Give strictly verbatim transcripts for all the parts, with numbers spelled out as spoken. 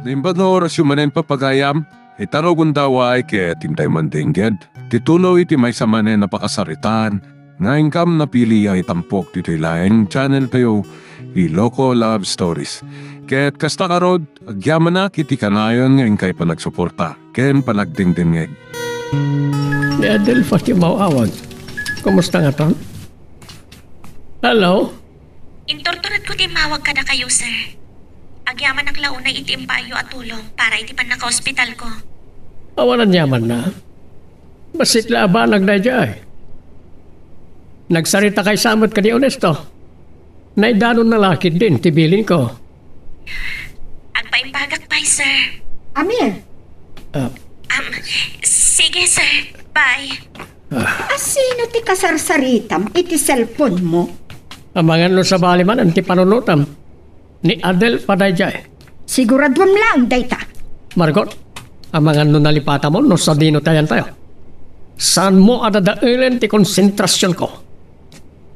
Imbag nga orasyo manen, pagayam, itarugonda way ket intay mandengngeg ti tuloy iti maysa manen a pakasaritaan nga inkam napili a itampok ditoy laeng channel tayo, Iloko Love Stories. Ket kasta ngarud, agyamanak iti kanayon nga inkay panagsuporta ken panagdengdengngeg. Ni Adelfa ti umaw-awag. Kumusta ngaton? Hello? Inturturedko ti immawag kadakayo, sir. Agyamanak la unay iti impaayyo a tulong para iti pannakaospitalko. Awan aniamanna. Bassit la a banag daydiay. Nagsaritakaysa met ken ni Ernesto. Naidanonna la ketdin ti bilinko. Agpaimbagak pay, sir. Amir! Ah. Um, sige, sir. Bye. Ah. Asino ti kasarsaritam iti cellphone mo? Amangan no sabali manen ti panunotam. Ni Adelfa daydiay. Siguraduem laeng dayta. Margot, amangan no nalipatamon no sadino ti ayantayo. Saanmo a dadaelen ti konsentrasionko.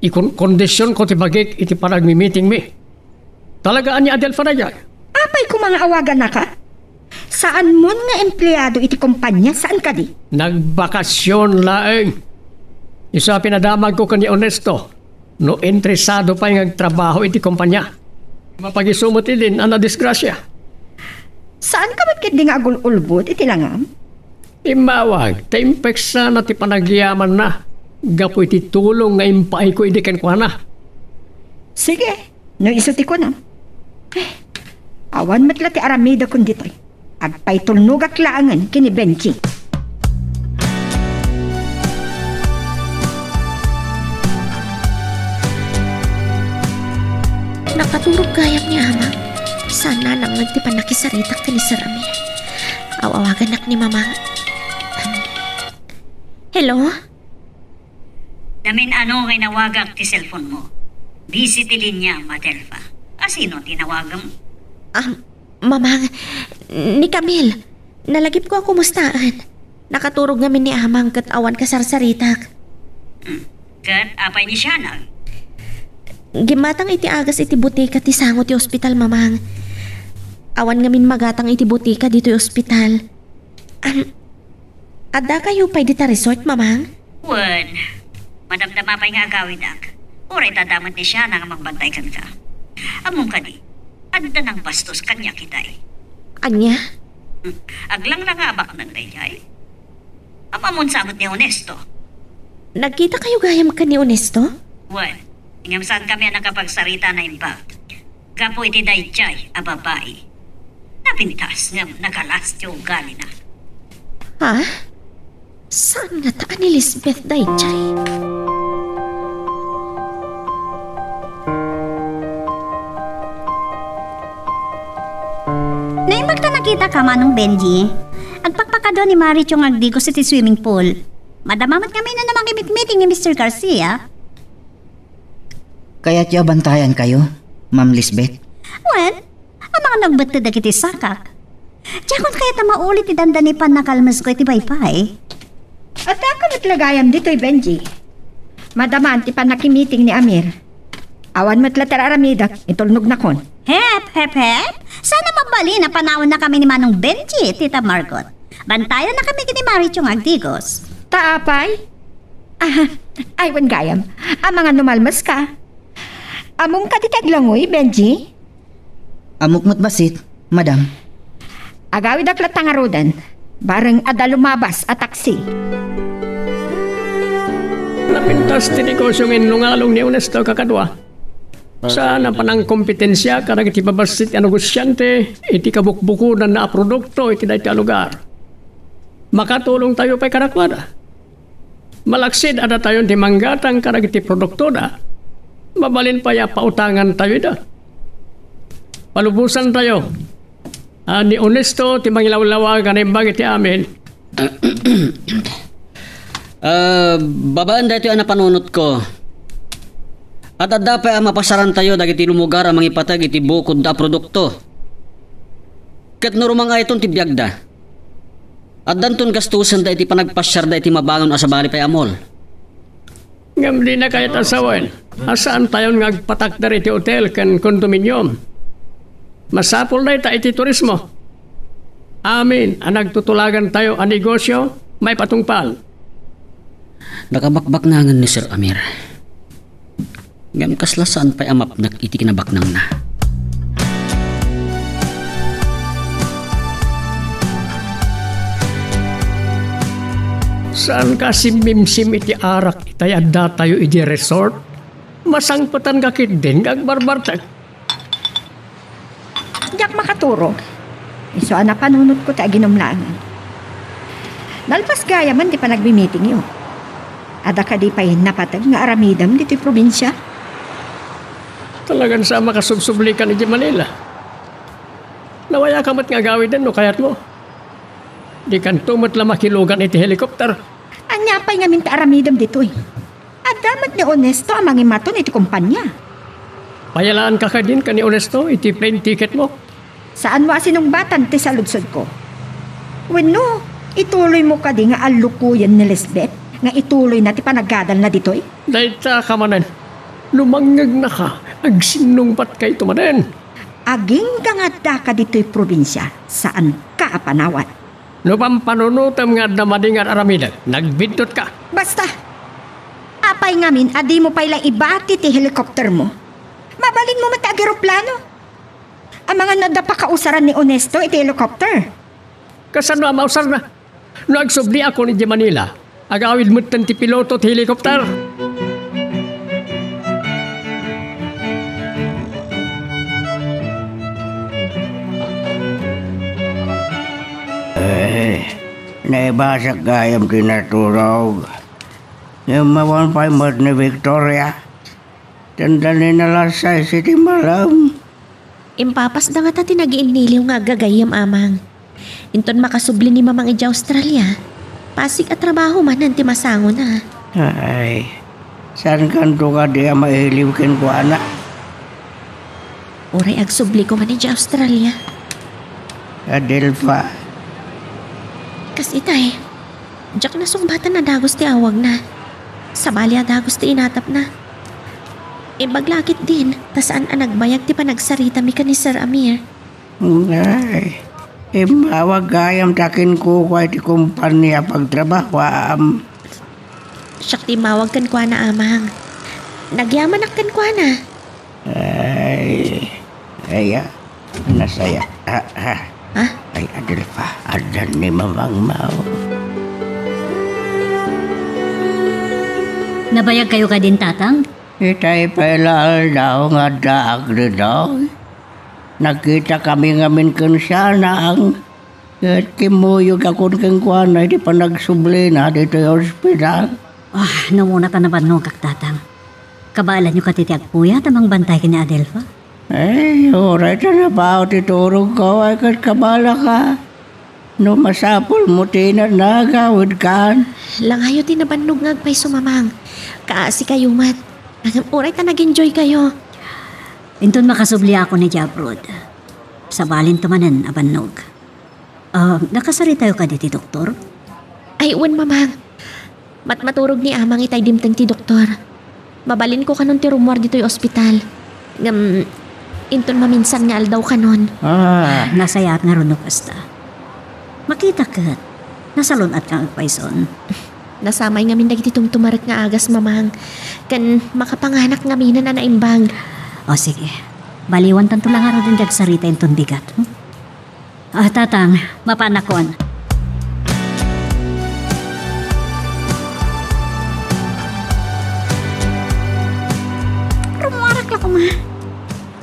Ikonkondisionko ti bagik iti panagmimitingmi. Talaga a ni Adelfa daydiay? Apay koma nga awaganaka? Saanmon nga empleado iti kompania, saan kadi? Nagbakasyon laeng. Isu a pinadamagko ken ni Ernesto no interesado pay nga agtrabaho iti kompania. Mapagisu met idin a nadisgrasia. Saanka met ketdi nga agul-ulbod iti langam? Immawag ta impeksana ti panagyamanna gapu iti tulong nga impaayko idi kenkuana. Sige, no isu ti kunam. Eh, awan met la ti aramidakon ditoy. Agpaitulnogak laengen ken ni Benji. Nakaturog gayam ni Amang. Saan a nangngeg ti pannakisaritak ken ni Sir Amir. Aw-awaganak ni Mamang. Hello? Namin-ano nga inawagak ti cellphone mo. Busy ti linia, Adelfa. Asino ti inawagem? Ah, Mamang, ni Camille. Nalagipko a kumustaen. Nakaturog ngamin ni Amang ket awan kasarsaritak. Hmm. Ket apay ni Sianang? Gimmatang iti agas iti botika ti sango ti ospital, Mamang. Awan ngamin magatang iti botika ditoy ospital. Am, addakayo pay dita resort, Mamang? Wen, madamdama pay nga agawidak. Uray ta adda met ni Sianang a mangbantay kenka. Ammom kadi, adda nangbastos kaniak itay. Ania? Hmm, aglanglangabak daydiay. Am-ammon sa met ni Ernesto? Nagkitakayo gayam ken ni Ernesto? Wen, ngem saankami a nakapagsarita naimbag. Gapu iti daydiay a babai. Napintas ngem nagalas ti ugalina. Ha? Saan ngata a ni Lisbeth daydiay? Naimbag ta nakitaka, Manong Benji. Agpakpakado ni Marichong Agdigos iti swimming pool. Madama met ngamin a makipagmiting ni Mister Garcia. Kayatyo a bantayankayo, Ma'am Lisbeth? Wen, amangan no agbetted dagiti sakak. Diakon kayat a mauli ti dandani pannakalmesko iti baybay. Addaka met la gayam ditoy, Benji. Madaman ti pannakimiting ni Amir. Awan met la ti ar-aramidak, itulnognakon. Hep, hep, hep! Saan a mabalin a panawennakami ni Manong Benji, Tita Margot. Bantayannakami ken ni Marichong Agdigos. Ta apay? Ah, ay, wen gayam. Amangan no malmeska. Ammom kadi ti aglangoy, Benji? Ammok met bassit, madam. Agawidak latta ngaruden. Bareng adda lumabas a taksi. Napintas ti negosio nga inlungalong ni Ernesto, kakadua. Saan a panangkompetensia kadagiti babassit a negosiante iti kabukbukodanna a produkto iti daytoy a lugar. Makatulongtayo pay kadakuada. Malaksid a datayon ti manggatang kadagiti produktoda, mabalin pay a pautangantayo ida. Palubosantayo a ni Ernesto ti mangilawlawag a naimbag iti amin. Ah, babaen daytoy a napanunotko, ad-adda pay a mapasarantayo dagiti lumugar a mangipateg iti bukodda a produkto. Ket no rumang-ayton ti biagda, addanton gastosenda iti panagpasiarda iti mabangon a sabali pay a mall. Ngem dina kayat a sawen a saantayon nga agpatakder iti hotel ken condominium. Masapul dayta iti turismo. Amin a nagtutulagantayo a negosio maipatungpal. Nakabakbaknangen ni Sir Amir. Ngem kasla saan pay a mapnek iti kinabaknangna. Saanka a simmimsim iti arak itay addatayo idiay resort? Masangpetanka ketdin nga agbarbartek. Diak makaturog. Isu a napanunotko ti aginumlangen. Nalpas gayamen ti panagmimitingyo. Adda kadi pay napateg nga aramidem ditoy probinsia? Talagan sa makasubsublikan iti Manila. Nawayaka met nga agawiden no kayatmo. Dikanto met la makilugan iti helicopter. Ania pay ngamin ti aramidem ditoy? Adda met ni Onesto a mangimaton iti kompania. Payalaanka kadin ken ni Onesto iti plane ticketmo? Saanmo a sinungbatan ti saludsodko? Wenno, ituloymo kadi nga allukoyen ni Lisbeth nga ituloyna ti panagadalna ditoy? Dayta ka manen. No mangngegnaka, agsinnungbatkayto manen. Agingga nga addaka ditoy probinsia, saanka a panawat. No pampanunotem nga adda madi nga ar-aramidek, nagbiddutka. Basta! Apay ngamin a dimo pay la ibati ti helicoptermo? Mabalinmo met ti ageroplano. Amangan no adda pakausaran ni Onesto iti helicopter? Kasano a mausarna? No agsubliakon idiay Manila, agawid metten ti piloto ti helicopter. Eh, naibasak gayam ti naturog. Ngem awan pay met ni Victoria. Tanda ni na alas sais iti malem. Impapasda ngata ti nagiinniliw nga aggagayyem, Amang. Inton makasubli ni Mamang idiay Australia, pasig a trabaho manen ti masangona. Ay, saankanto kadi a mailiw kenkuana? Uray agsubliko man idiay Australia. Adelfa. Kas itay, diak nasungbatan a dagus ti awagna. Sabali a dagus ti inatapna. Imbag la ketdin, ta saan a nagbayag ti panagsaritami ken ni Sir Amir. Ay, immawag gayam ta kinkukua iti kompania a pagtrabahuam. Siak ti immawag kenkuana, Amang. Nagyamanak kenkuana. Ay, ay, ah, nasaya. Ah, ah. Ha? Ay, Adelfa, addan ni Mamang Mao. Nabayagkayo kadin, Tatang? Itay pay la aldaw nga addaak ditoy. Nagkitakami ngamin ken siana, Ang. Ket kimmuyogakon kenkuana iti panagsublina ditoy ospital. Ah, no umuna ta nabannogak, Tatang. Kabaelanyo kadi ti agpuyat a mangbantay ken ni Adelfa? Ay, uray ta nabaw ti turogko, ay ket kabaelaka. No masapulmo ti inat, nagawidkan. Langayo ti nabannog nga agpayso, Mamang. Kaasikayo met. Ngem uray ta nag-enjoykayo. Inton makasubliakon idiay abroad, sabalinto manen a bannog. Ah, nakasaritayo kadi ti doktor? Ay, wen, Mamang. Matmaturog ni Amang itay dimteng ti doktor. Mabalinko kanon ti rummuar ditoy ospital. Ngem, inton maminsan nga aldaw kanon. Ah. Nasayaat ngarud no kasta. Makita ket, nasalun-atka nga agpayson. Nasamay ngamin dagiti tumtumarek nga agas, Mamang. Ken makapanganak ngaminen a naimbag. O, sige. Baliwantanto la ngaruden ti agsarita inton bigat, hmm? Ah, Tatang, mapanakon. Rummuarak la koma.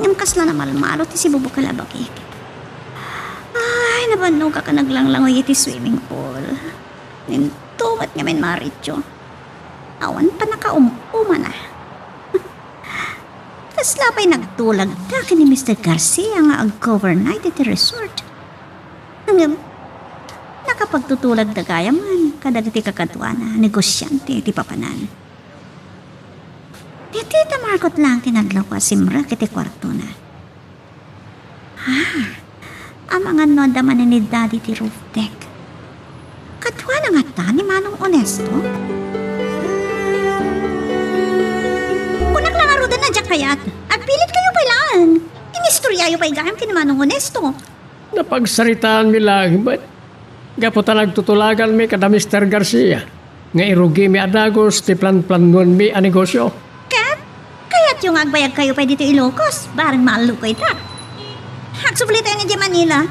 Ngem kasla namalmalo ti sibubukel a bagik. Ay, nabannogak a naglanglangoy iti swimming pool. Ninto met ngamin maritio. Awan pannakaum-umana. Kasla pay nagtulagda ken ni Mister Garcia nga ag-overnight iti resort. Ngem, nakapagtutulagda gayamen kadagiti kakaduana a negosiante iti papanan. Ni Tita Margot lang ti nadlawko a simrek iti kuartona. Ah, amangan no adda manen ni Daddy ti roof deck. Kaduana ngata ni Manong Onesto? Kunak la ngaruden a diak kayat. Agpilitkayo pay laeng. Inistoryayo pay gayam ken ni Manong Onesto. Napagsaritaanmi laeng met. Gapu ta nagtutulaganmi kada Mister Garcia nga irugimi a dagus ti planplannuanmi a negosio. Ket kayatyo nga agbayagkayo pay ditoy Ilocos, bareng maallukoyta. Agsublitayo idiay Manila.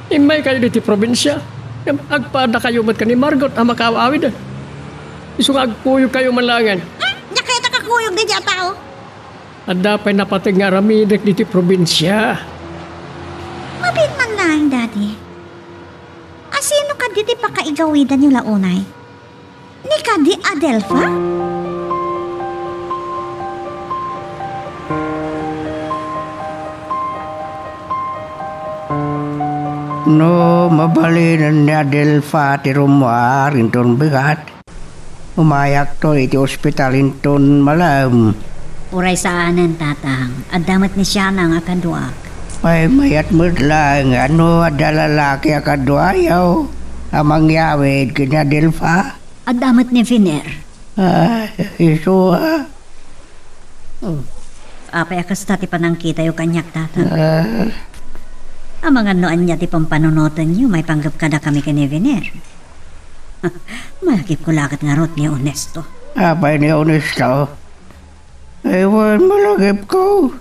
Immaykayo ditoy probinsia, ngem agpadakayo met ken ni Margot a makaaw-awiden. Isu nga agkuyogkayo man laengen. Hmm? Diak kayat a kakuyog daydiay a tao. Adda pay napateg nga aramidek ditoy probinsia. Mabiit man laeng, Daddy. A sino kadi ti pakaigawidanyo la unay? Ni kadi Adelfa? No mabalinen ni Adelfa ti rummuar inton bigat, umayakto iti ospital inton malem. Uray saanen, Tatang. Adda met ni Shana nga kaduak. Ay, mayat met laeng no adda lalaki a kaduayo a mangyawid ken ni Adelfa. Adda met ni Viner. Ah, isu, ah. Apay a kasta ti panangkitayo kaniak, Tatang? Ah. Amangan no ania ti pampanunotenyo maipanggep kadakami ken ni Viner. Malagipko la ket ngarud ni Onesto. Apay ni Onesto? Ay, wen, malagipko.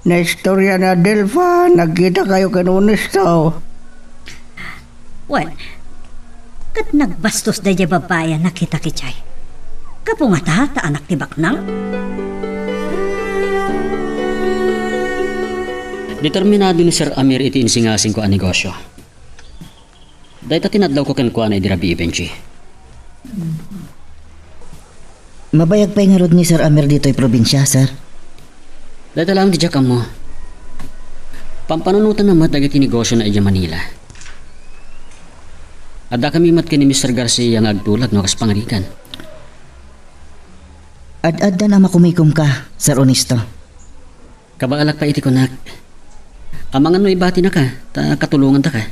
Naistorya ni Adelfa, nagkitakayo ken Onesto. Wen, ket nagbastos daydiay babai a nakitak idiay. Gapu ngata ta anak ti baknang? Determinado ni Sir Amir iti insingasingko a negosio. Dayta ti nadlawko kenkuana idi rabii, Benji. Mabayag pay ngarud ni Sir Amir ditoy probinsia, sir? Dayta laeng ti diak ammo. Pampanunotanna met dagiti negosiona idiay Manila. Addakami met ken ni Mister Garcia nga agtulag no kas pangarigan. Ad-addan a makumikomka, Sir Onesto. Kabaalak pay iti kunak. Amangan no ibatinaka, ta katulongantaka.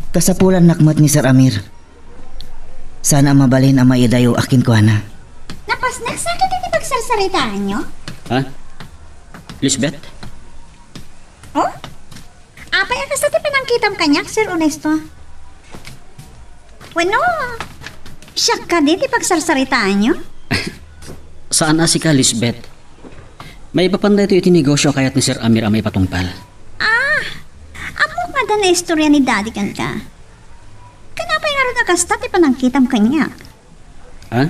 Kasapulannak met ni Sir Amir. Saan a mabalin a maidayo a kenkuana. Napasnek sa ket iti pagsarsaritaanyo? Ha? Lisbeth? Oh? Apay a kasta ti panangkitam kaniak, Sir Onesto? Wenno, siak kadi ti pagsarsaritaanyo? Saan a sika, Lisbeth. Maipapan daytoy iti negosio a kayat ni Sir Amir a maipatungpal. Ah, ammok nga adda naistorya ni Daddy kenka. Ken apay ngarud a kasta ti panangkitam kaniak? Ha?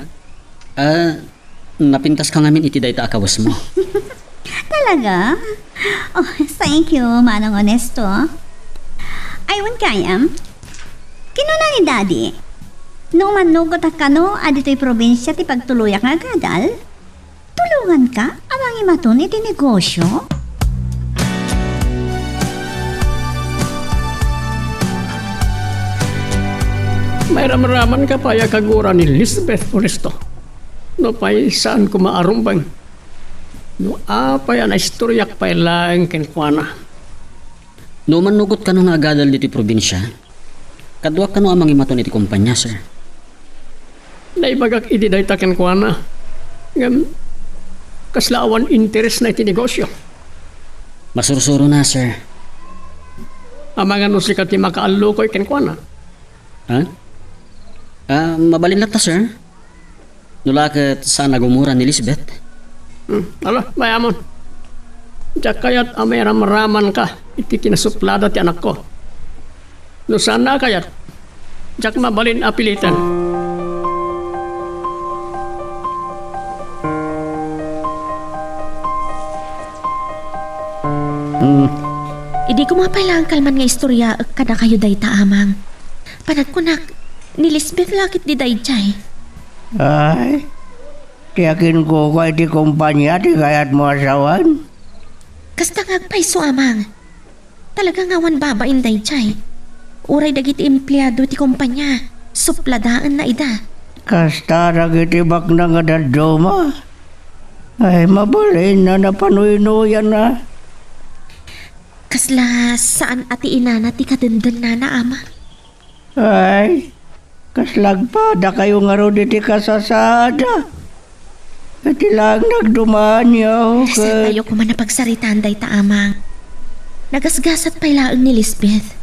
Ah, napintaska ngamin iti dayta a kawesmo. Talaga? Oh, thank you, Manong Onesto. Ay, wen gayam. Kinuna ni Daddy, no mannugotak kano a ditoy probinsia ti pagtuloyak nga agadal, tulonganka a mangimaton iti negosio? Mairamramanka pay a kagura ni Lisbeth Onesto. Nupay saan koma a rumbeng. No apay a naistoryak pay laeng kenkuana. No mannugot kano nga agadal ditoy probinsia, kaduak kano a mangimaton iti kompania, sir. Naibagak idi dayta kenkuana. Ngem, kasla awan interesna iti negosio. Masursurona, sir. Amangan no sika ti makaallukoy kenkuana. Ha? Ah, mabalin latta, sir. No la ket saan a gumura ni Lisbeth. Hmm, ala, mayamon. Diak kayat a mairamramanka iti kinasuplada ti anakko. No saanna a kayat, diak mabalin a piliten. Hmm. Idi koma pay laeng kalman nga istoryaek kadakayo dayta, Amang. Panagkunak, ni Lisbeth la ket daydiay. Ay, ti akinkuko iti kompania ti kayatmo a sawen? Kasta nga agpayso, Amang. Talaga nga awan babain daydiay. Uray dagiti empleado ti kompania, supladaenna ida. Kasta dagiti baknang nga dadduma. Ay, mabalin a napanuynoyan a. Kasla saan a ti inana ti kadendennana, Ama. Ay, kasla agpadakayo ngarud iti kasasaada. Iti laeng nagdumaanyo, ket saan tayo koma a pagsaritaan dayta, Amang? Nagasgasat pay laeng ni Lisbeth.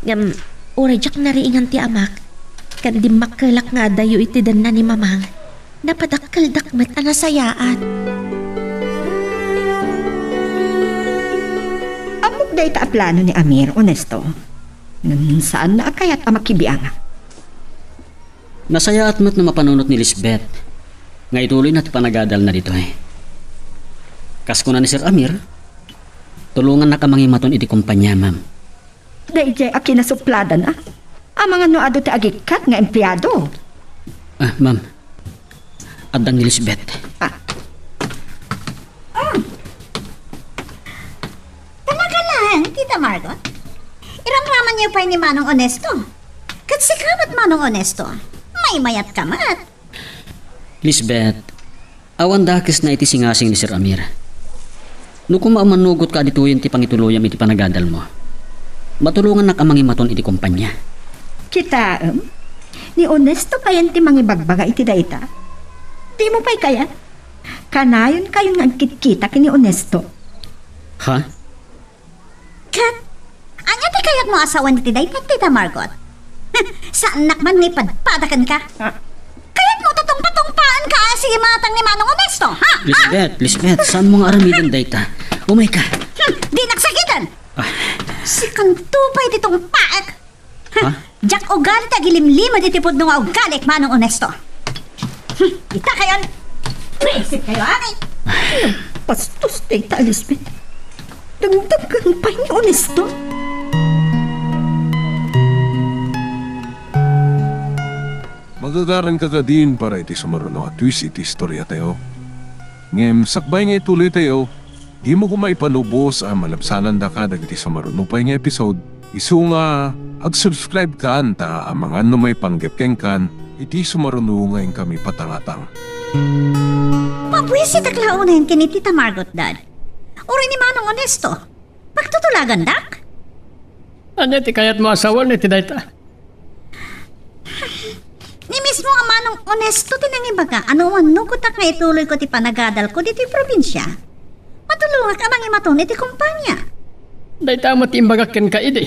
Ngem, uray diak nariingan ti amak, ken dimmakkelak nga adayo iti denna ni Mamang, napadakkeldak met a nasayaat. Ammok dayta a plano ni Amir, Onesto. Ngem saanna a kayat a makibiangak. Nasayaat met no mapanunot ni Lisbeth nga ituloyna ti panagadalna ditoy. Kas kuna ni Sir Amir, tulongannak a mangimaton iti kompaniam. Daydiay a kinasupladana. Amangan no adu ti agikkat nga empleado. Ah, ma'am. Addang ni Lisbeth. Ah. Ah. Talaga lang, Tita Margot? Iramramanyo pay ni Manong Onesto? Ket sika met, Manong Onesto, maymayat ka met. Lisbeth, awan dakesna iti singasing ni Sir Amir. No koma a mannugot ka a ditoyen ti pangituloyam iti panagadalmo, matulongannak a mangimaton iti kompania. Kitaem, ni Onesto payen ti mangibagbaga iti dayta. Dimo pay kayat? Kanayonkayon nga agkitkita ken ni Onesto. Ha? Ket, ania ti kayatmo a sawen iti dayta, Tita Margot? Saannak man nga ipadpada kenka. Ah. Kayatmo ta tungpatungpaenka a sige matang ni Manong Onesto, ha? Lisbeth, Lisbeth, saanmo nga aramiden dayta? Umayka. Hmm, dinak sagiden. Ah. Sikanto pay ti tungpaek. Ha? Diak ugali ti agilimlimed iti pudno nga ugalik, Manong Onesto. Hmm, ita kayon. Buisit kayo, ay. Bastos dayta, Lisbeth. Dagdagan pay ni Onesto. Magagaranka kadin para iti sumaruno a twist iti istoriatayo. Ngem sakbay nga ituloytayo, dimo koma ipalubos a malabsanandaka dagiti sumaruno pay nga episode, isu nga ag-subscribe kan ta amangan no maipanggep kenkan iti sumaruno nga inkami patangatang. Mabuisitak la unayen ken ni Tita Margot, Dad. Uray ni Manong Onesto, pagtutulagandak? Ania ti kayatmo a sawen iti dayta? Ni mismo a Manong Onesto ti nangibaga a no mannugotak nga ituloyko ti panagadalko ditoy probinsia, matulongak a mangimaton iti kompania. Dayta met ti imbagak kenka idi.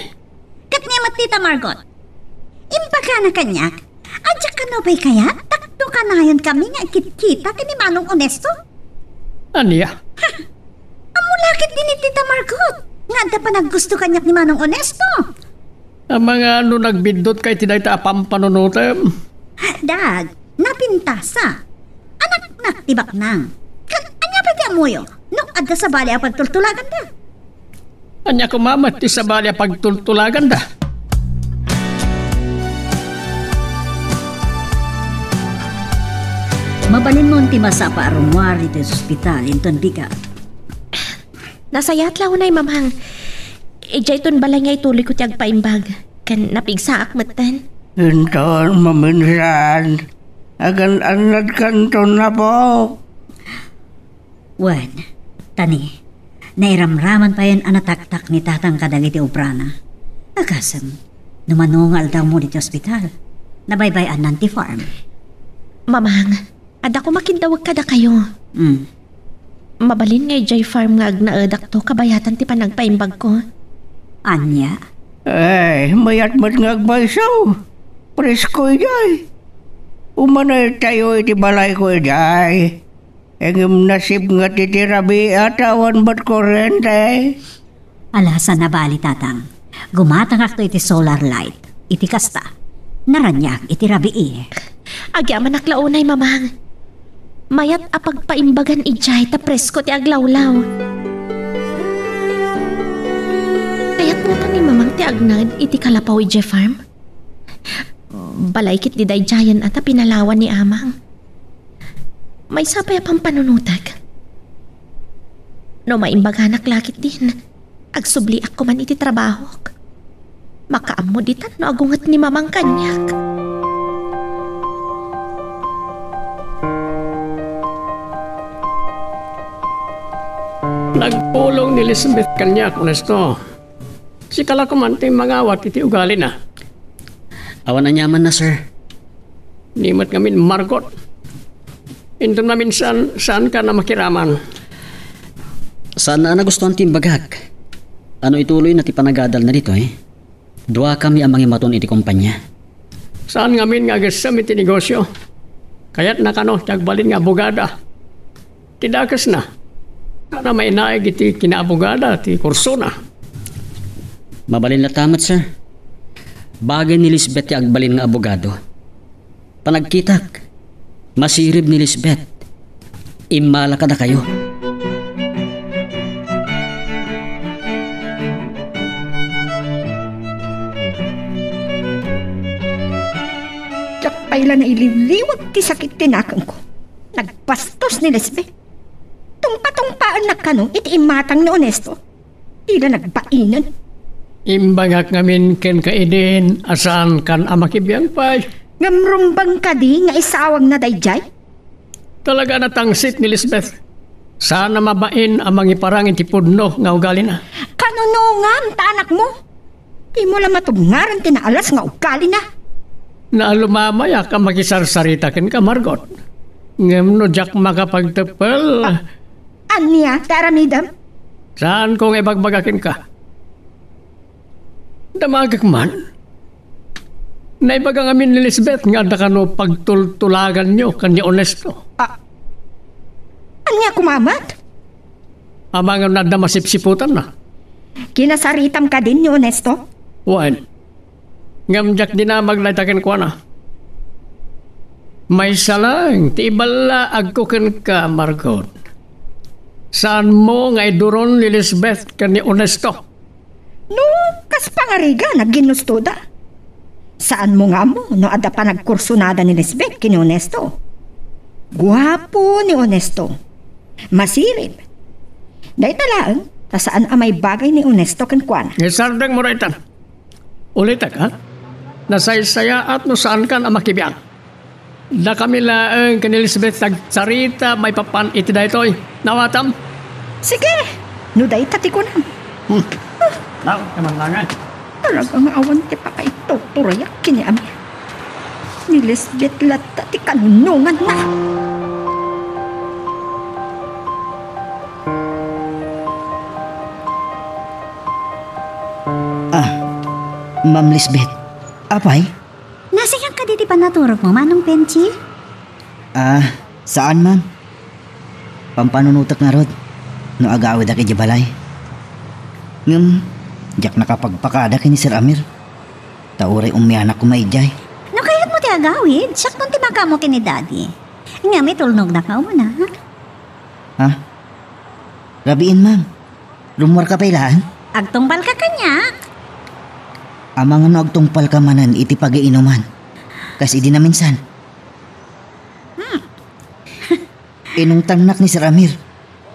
Ket ni met Tita Margot, imbagana kaniak a diak kano pay kayat tapno kanayonkami nga agkitkita ken ni Manong Onesto. Ania? Ha? Ammom la ketdi ni Tita Margot nga adda panaggusto kaniak ni Manong Onesto. Amangan no nagbiddutka iti dayta a pampanunotem. Dag, napintasa. Anaknak ti baknang. Ket ania pay ti ammoyo no adda sabali a pagtultulaganda? Ania koma met ti sabali a pagtultulaganda? Mabalinmon ti masapa a rummuar iti ospital inton bigat. Nasayaat la unay, Mamang. Idiayton balay nga ituloyko ti agpaimbag. Ken napigsaak metten. Inton maminsan, agan-annadkanton, apo. Wen, Tani, nairamraman payen a nataktak ni Tatang kadagiti obrana. Agasem, no mano nga aldawmo ditoy ospital, nabaybay-annan ti farm. Mamang, adda koma kiddawek kadakayo. Mm. Mabalin nga idiay farm nga agnaedakto kabayatan ti panagpaimbagko. Ania? Ay, mayat met nga agpayso. Presko idiay. Umanaytayo iti balayko idiay. Ngem nasibnget iti rabii ta awan met kurrente. Ala, saan a bali, Tatang. Gumatangakto iti solar light. Iti kasta, naraniag iti rabii. Agyamanak la unay, Mamang. Mayat a pagpaimbagan idiay ta presko ti aglawlaw. Kayatna ni Mamang ti agnaed iti kalapaw idiay farm? Balay ketdi daydiayen a ta pinalawan ni Amang. Maysa pay a pampanunotek. No maimbaganak la ketdin, agsubliak koman iti trabahok. Makaammo ditan no agunget ni Mamang kaniak. Nagpulong ni Lisbeth kaniak, Onesto. Sika la koman ti mangawat iti ugalina. Awan aniamanna, sir. Ni met ngamin, Margot. Inton maminsan, saanka a makiraman. Saanna a nagustuan ti imbagak. Ano ituloyna ti panagadalna ditoy? Duakami a mangimaton iti kompania. Saan ngamin nga agessem iti negosio? Kayatna kano ti agbalin nga abogada? Ti dakesna, sana mainaig iti kinaabogada ti kursona. Mabalin latta met, sir. Bagay ni Lisbeth ti agbalin nga abogado. Panagkitak, masirib ni Lisbeth. Immala kadakayo. Diak pay la nailiwliwag ti sakit ti nakemko. Nagbastos ni Lisbeth. Tungpatungpaennak kano iti imatang ni Onesto. Dida nagbainen. Imbagak ngamin kenka idin a saankan a makibiang pay. Ngem rumbeng kadi nga isawagna daydiay? Talaga a natangsit ni Lisbeth. Saan a mabain a mangiparang iti pudno nga ugalina. Kanunongam ta anakmo? Dimo la matubngaran ti naalas nga ugalina. Naalumamayak a makisarsarita kenka, Margot. Ngem no diak makapagteppel, ah, Ania ti aramidem? Saanko nga ibagbaga kenka. Damagek man. Naibaga ngamin ni Lisbeth nga adda kano pagtultulaganyo ken ni Onesto. Ah, ania koma met? Amangan no adda masipsiputanna. Kinasaritam kadin ni Onesto? Wen. Ngem diak dinamag dayta kenkuana. Maysa laeng ti iballaagko kenka, Margot. Saanmo nga iduron ni Lisbeth ken ni Onesto? No, kas pangarigan, agginustoda. Saanmo nga ammo no adda panagkursonada ni Lisbeth ken ni Onesto? Guapo ni Onesto. Masirib. Dayta laeng, ta saan a maibagay ni Onesto kenkuana. Isardengmo dayta. Ulitek, ha? Nasaysayaat no saankan a makibiang. Dakami laeng ken ni Lisbeth tagsarita maipapan iti daytoy. Naawatam? Sige, no dayta ti kunam. Hmm. Nao, kamanangan. Talaga nga awan ti pakaituturayak ken ni Amir. Ni Lisbeth latta ti kanunonganna. Ah, Ma'am Lisbeth. Apay? Nasingak kadi ti pannaturogmo, Manong Benji? Ah, saan, ma'am. Pampanunotek ngarud no agawidak idiay balay. Ngem, diak nakapagpakada ken ni Sir Amir. Ta uray ummianak koma idiay. No kayatmo ti agawid, siakon ti makaammo ken ni Daddy. Ngem itulnognak nga umuna, ha? Ha? Rabiin, ma'am. Rummuarka pay laeng? Agtungpalka kaniak. Amangan no agtungpalka manen iti pagiinuman. Kas idi naminsan. Hmm. Inungtannak ni Sir Amir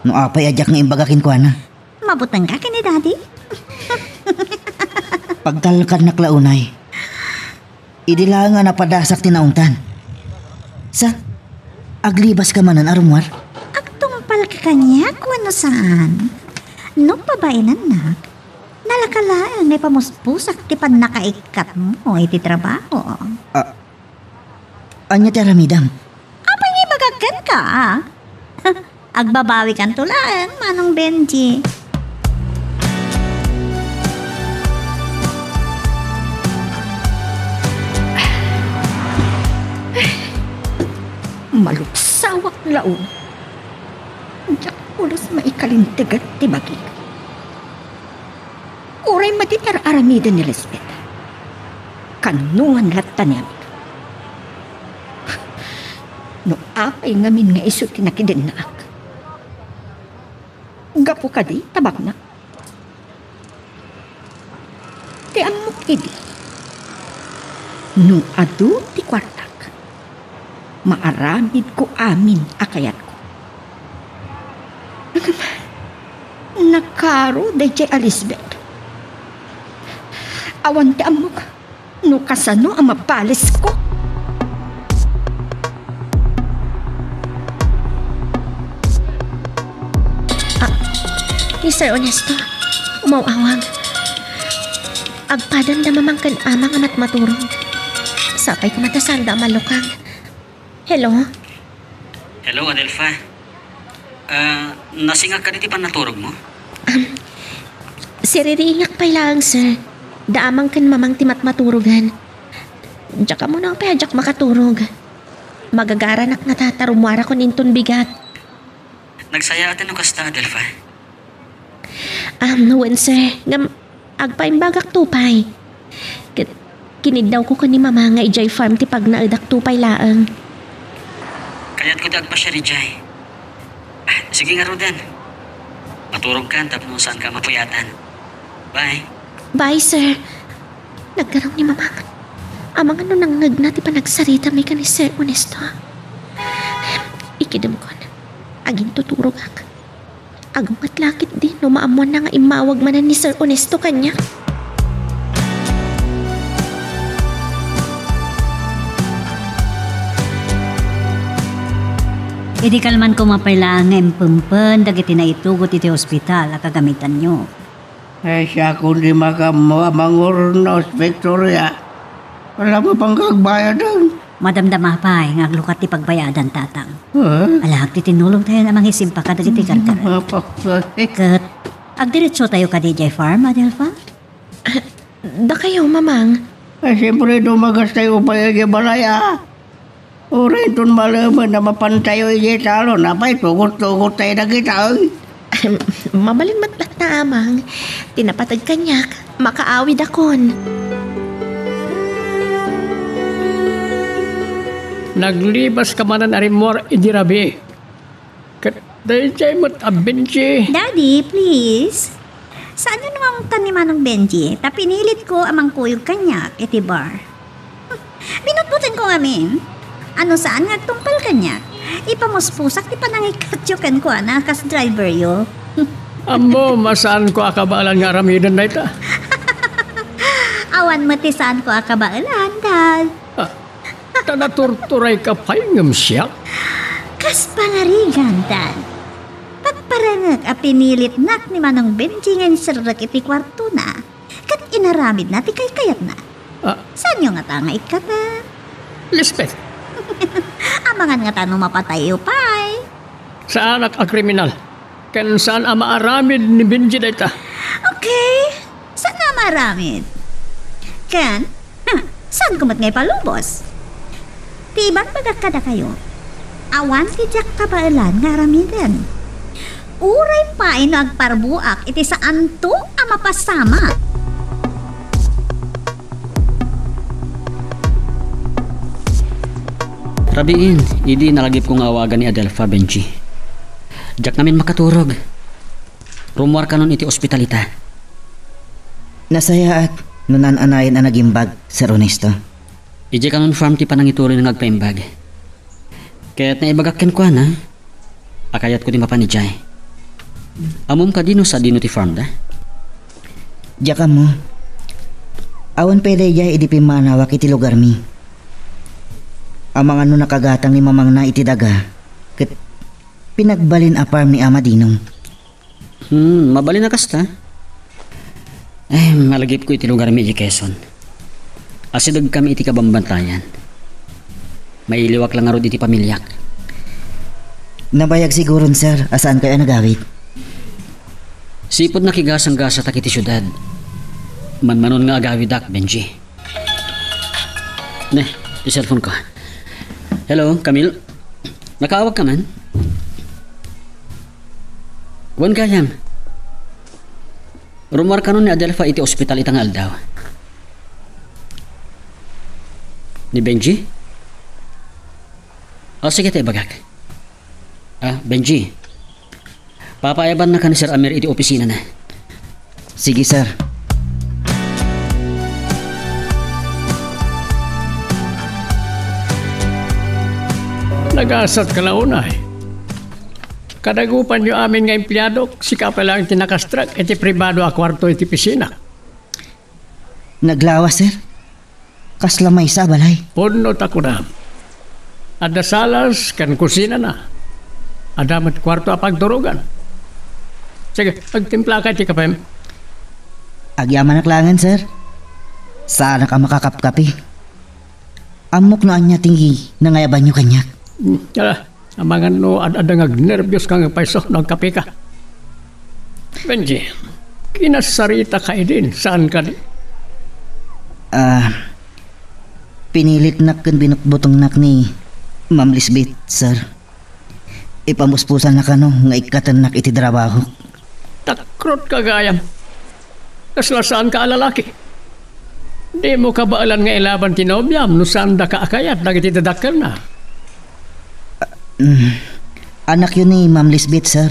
no apay a diak nga imbaga kenkuana. Mabutengka ken ni Daddy? Pagtalkannak la unay. Idi laeng a napadasak ti naungtan. Sa, aglibaska manen a rummuar? Agtungpalka kaniak wenno saan? No pabainennak, nalaka laeng nga ipamuspusak ti pannakaikkatmo iti trabaho. Ah, ania ti aramidem? Apay nga ibagak kenka? Agbabawikanto laeng, Manong Benji. Maluksawak laeng. Diak pulos maikalintegan ti bagik. Uray met ti ar-aramiden ni Lisbeth. Kanungan latta ni Amir. No apay ngamin nga isu ti nakidennaak. Gapu kadi, tabakna. Ti ammok idi, no adu ti kuartak, maaramidko amin a kayatko. Ngem, nakaro daydiay a Lisbeth. Awan ti ammok no kasano a mabalesko. Ah, ni Sir Ernesto, umaw-awag. Agpadanda mamangken amang a matmaturog. Sapay koma ta saanda a mallukag. Hello? Hello, Adelfa. Ah, nasingak kadi ti pannaturogmo? Um, Siririingak pay laeng, sir. Da Amang ken Mamang ti matmaturogan. Diak ammo no apay a diak makaturog. Magagaranak ngata ta rummuarakon inton bigat. Nagsayaat no kasta, Adelfa? Um, wen, sir. Ngem, agpaimbagakto pay. Ket, kiniddawko ken ni Mama nga idiay farm ti pagnaedakto pay laeng. Kayatko ti agpasiar idiay. Ah, sige ngaruden. Maturogkan tapno saanka a mapuyatan. Bye. Bye, sir. Naggaraw ni Mamang. Amangan no nangngegna ti panagsarita mi ken ni Sir Ernesto. Ikidemkon, agintuturogak. Agunget la ketdi no maammoanna nga immawag manen ni Sir Ernesto kaniak. Idi kalman koma pay laeng nga impempen dagiti naitugot iti ospital a kagamitanyo. Ay, siakon di makammo a mangurnos, Victoria. Wala mo pang kagbayadan. Madamdama pay nga aglukat ti pagbayadan, Tatang. Ah? Ala, agtitinulogtayon a mangisimpa kadagiti gargaret. Mapaksa. Ket, agdiretsotayo kadi idiay farm, Adelfa? Ah, dakayo, Mamang. Ay, siyempre, dumagastayo pay idiay balay, ah. Uray inton malemen a mapantayo idiay talon, apay, tugot-tugot tayo dagita, oy. Ahem, mabalin met latta, Amang. Ti napateg kaniak, makaawidakon. Naglibaska manen a rimmuar idi rabii. Ket daydiay met a Benji. Daddy, please. Saanyo nga ungtan ni Manong Benji, ta pinilitko a mangkuyog kaniak iti bar. Binutbotenko ngamin. A no saan nga agtungpal kaniak, ipamuspusak ti panangikatyo kenkuana a kas driveryo. Ammom a saanko a kabaelan nga aramiden dayta. Awan met ti saanko a kabaelan, Dad. Ah, ta naturturayka pay ngem siak? Kas pangarigan, Dad. Pagparangek a pinilitnak ni Manong Benji nga inserrek iti kuartona, ket inaramidna ti kaykayatna. Ah. Saanyo ngata nga ikkata? Lisbeth. Amangan ngata no mapatayyo pay. Saanak a kriminal. Ken saan a maaramid ni Benji dayta. Okay. Saan a maaramid? Ken, hmm, saanko met nga ipalubos? Ti ibagbagak kadakayo, awan ti diak kabaelan nga aramiden. Uray pay no agparbuak iti saanto a mapasamak. Rabiin, idi nalagipko nga awagan ni Adelfa, Benji. Diak ngamin makaturog. Rummuarkanon iti ospital ita. Nasayaat no naan-anayen a nagimbag, Sir Ernesto. Idiay kanon farm ti panangituloy nga agpaimbag. Ket naibagak kenkuana a kayatko ti mapan idiay. Ammom kadi no sadino ti farmda? Diak ammo. Awan pay daydiay idi pimmanawak iti lugarmi. Amangan no nakagatang ni mamangna iti daga, ket pinagbalin a farm ni Ama Dinong. Hmm, mabalin a kasta. Ay, malagipko iti lugarmi iti Quezon. Asidegkami iti kabambantayan. Mailiwak la ngarud iti pamiliak. Nabayag siguron, sir, a saankayo a nagawid. Sipud nakigasanggasatak iti siudad. Manmanon nga agawidak, Benji. Ne, ti cellphone ko. Hello, Camille? Nakaawag ka man? Wen gayam. Rummuar kanon ni Adelfa iti ospital ita nga aldaw. Ni Benji? O, sige, ta ibagak. Ah, Benji. Papaayabannaka ni Sir Amir iti opisinana. Sige, sir. Nagasat ka la unay. Kadagupanyo amin nga empleadok, sika pay laeng ti nakastrek iti pribado a kuarto iti pisina. Naglawas, sir. Kasla maysa a balay. Pudno ta kunam. Adda salas ken kusinana. Adda met kuarto a pagturogan. Sige, agtimplaka iti kapem. Agyamanak laengen, sir. Saanak a makakapkapi. Ammok no ania ti nangayabanyo kaniak. Hmm, ala, amangan no ad-adda nga agnerbios ka nga payso no agkapika. Benji, Kinasarita ka idin, saan kadi? Ah, pinilitnak ken binutbutengnak ni Ma'am Lisbeth, sir. Ipamuspusanna kano nga ikkatennak iti trabaho. Takrot ka gayam. Kasla saan ka a lalaki. Dimo kabaelan nga ilaban ti nobiam no saanda ka a kayat dagiti dadakkelna. Mm. Anakyo ni Ma'am Lisbeth, sir.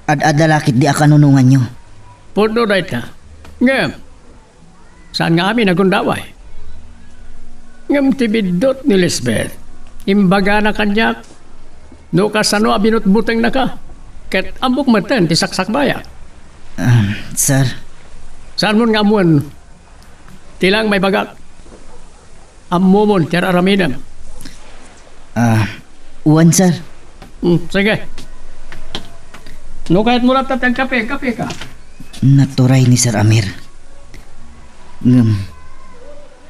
Ad-adda la ketdi a kanunonganyo. Pudno dayta. Ngem, saan nga amin a gundaway? Ngem ti biddut ni Lisbeth, imbagana kaniak no kasano a binutbutengnaka, ket ammok metten ti saksakbayan. Ah, sir. Saanmon nga ammoen ti laeng maibagak? Ammomon ti ar-aramidem? Ah, wen, sir. Hmm, sige. No kayatmo latta ti agkape, kape ka. Naturay ni Sir Amir. Ngem,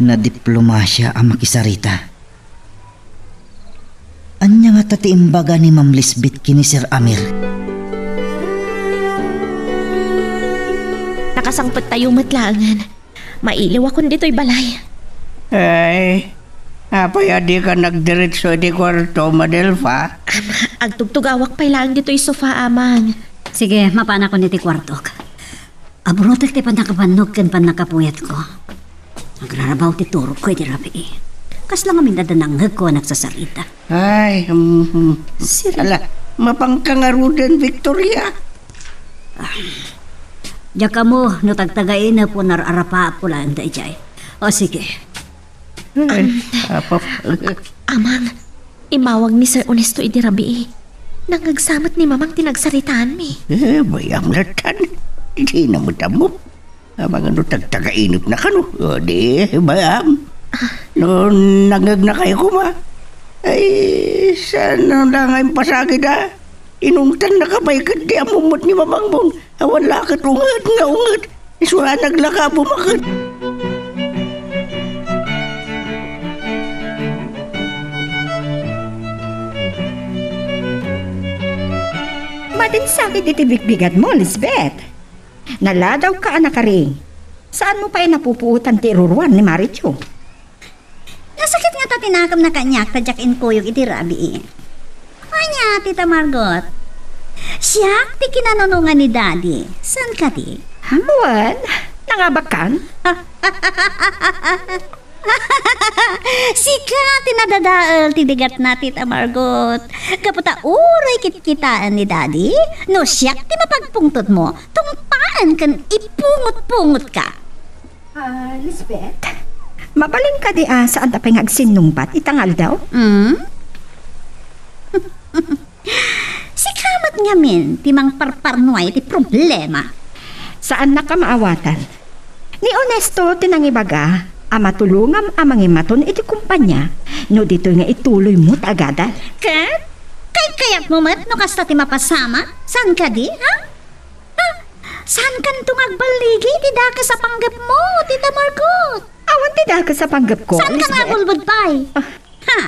nadiplomasia a makisarita. Ania ngata ti imbaga ni Ma'am Lisbeth ken ni Sir Amir? Nakasangpettayo met laengen. Mailiwakon ditoy balay. Ay, apay a dika nagdiretso iti kuarto, Madelfa? Ama, agtugtugawak pay laeng ditoy sofa, Amang. Sige, mapanakon iti kuartok. Aburotek ti pannakabannog ken pannakapuyatko. Agrarabaw ti turogko iti rabii. Kasla ngamin adda nangngegko a nagsasarita. Ay, mm, mm. Sir. Ala, mapangka ngaruden, Victoria. Ah, diak ammo no tagtagainep wenno ar-arapaapko laeng daydiay. O, sige. Ay, apo. Amang, immawag ni Sir Ernesto idi rabii. Nangngegsa met ni Mamang ti nagsaritaanmi. Eh, bayam latan. Dina met ammo. Amangan no tagtagainepna kano. O, di, bayam. No nangngegnakay koma, ay, saan la nga impasagida? Inungtannaka pay ket di ammom met ni Mamangmon. Awan la ket unget nga unget. Isu a naglaka a bumaket. Madinsakit iti bigbigadmo, Lisbeth. Naladawka a nakaring. Saanmo pay napupuotan ti iruruar ni Marichu? Nasakit ngata ti nakemna kaniak ta diak inkuyog iti rabii. Ania, Tita Margot? Siak ti kinanunongan ni Daddy. Saan kadi? Wen, nangabakan? Sika ti nadadael ti bigatna, Tita Margot. Gapu ta uray kitkitaen ni Daddy, no siak ti mapagpungtotmo, tungpaen ken ipungot-pungotka. Ah, Lisbeth? Mabalin kadi a saanta pay nga agsinnungbat ita nga aldaw? Hmm? Sika met ngamin ti mangparparnuay iti problema. Saannaka maawatan. Ni Ernesto ti nangibaga a matulongam a mangimaton iti kompania no ditoy nga ituloymo ti agadal. Ket? Kaykayatmo met no kasta ti mapasamak? Saan kadi, ha? Ha? Saankanto nga agballigi iti dakes a panggepmo, Tita Margot? Awan ti dakes a panggepko, Lisbeth. Saanka nga agulbod pay? Ah. Ha?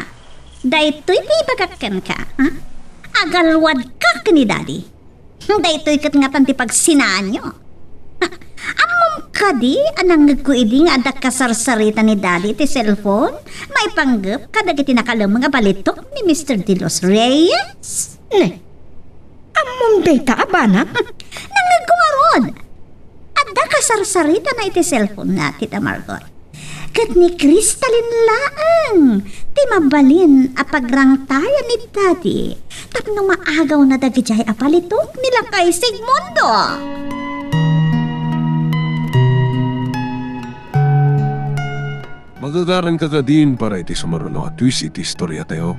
Daytoy ti ibagak kenka, ha? Agalwadka ken ni Daddy. Daytoy ket ngatan ti pagsinaanyo. Ha? Ammom kadi a nangngegko idi nga adda kasarsarita ni Daddy iti cellphone maipanggep kadagiti nakalemmeng a balitok ni Mister De Los Reyes? Ne, ammom dayta a banag? Nangngegko ngarud. Adda kasarsaritana iti cellphone-na, Tita Margot. Ket ni Cristalin laeng ti mabalin a pagrangtayan ni Daddy tapno maagawna dagidiay a balitok ni Lakay Sigmundo. Magagaranka kadin para iti sumaruno a twist iti istoriatayo.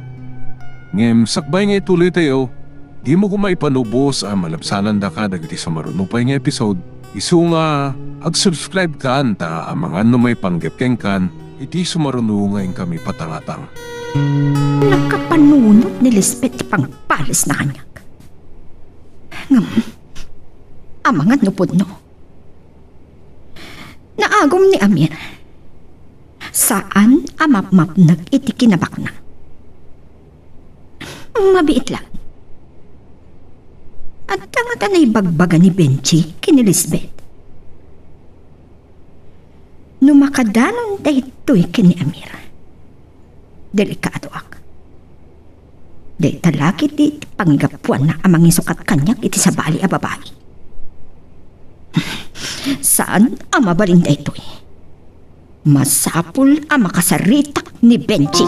Ngem sakbay nga ituloytayo, dimo koma ipanubos a malabsanandaka dagiti sumaruno pay nga episode, isu nga ag-subscribe kan ta amangan no maipanggep kenkan iti sumaruno nga inkami patangatang. Nakapanunot ni Lisbeth ti pangpalisna kaniak. Ngem, amangan no pudno. Naagum ni Amir. Saan a mapmapnek iti kinabakna. Mabiit la. Adda ngata naibagbaga ni Benji ken ni Lisbeth. No makadanon daytoy ken ni Amir, delikadoak. Dayta la ketdi ti panggapuanna a mangisukat kaniak iti sabali a babai. Saan a mabalin daytoy. Masapul a makasaritak ni Benji.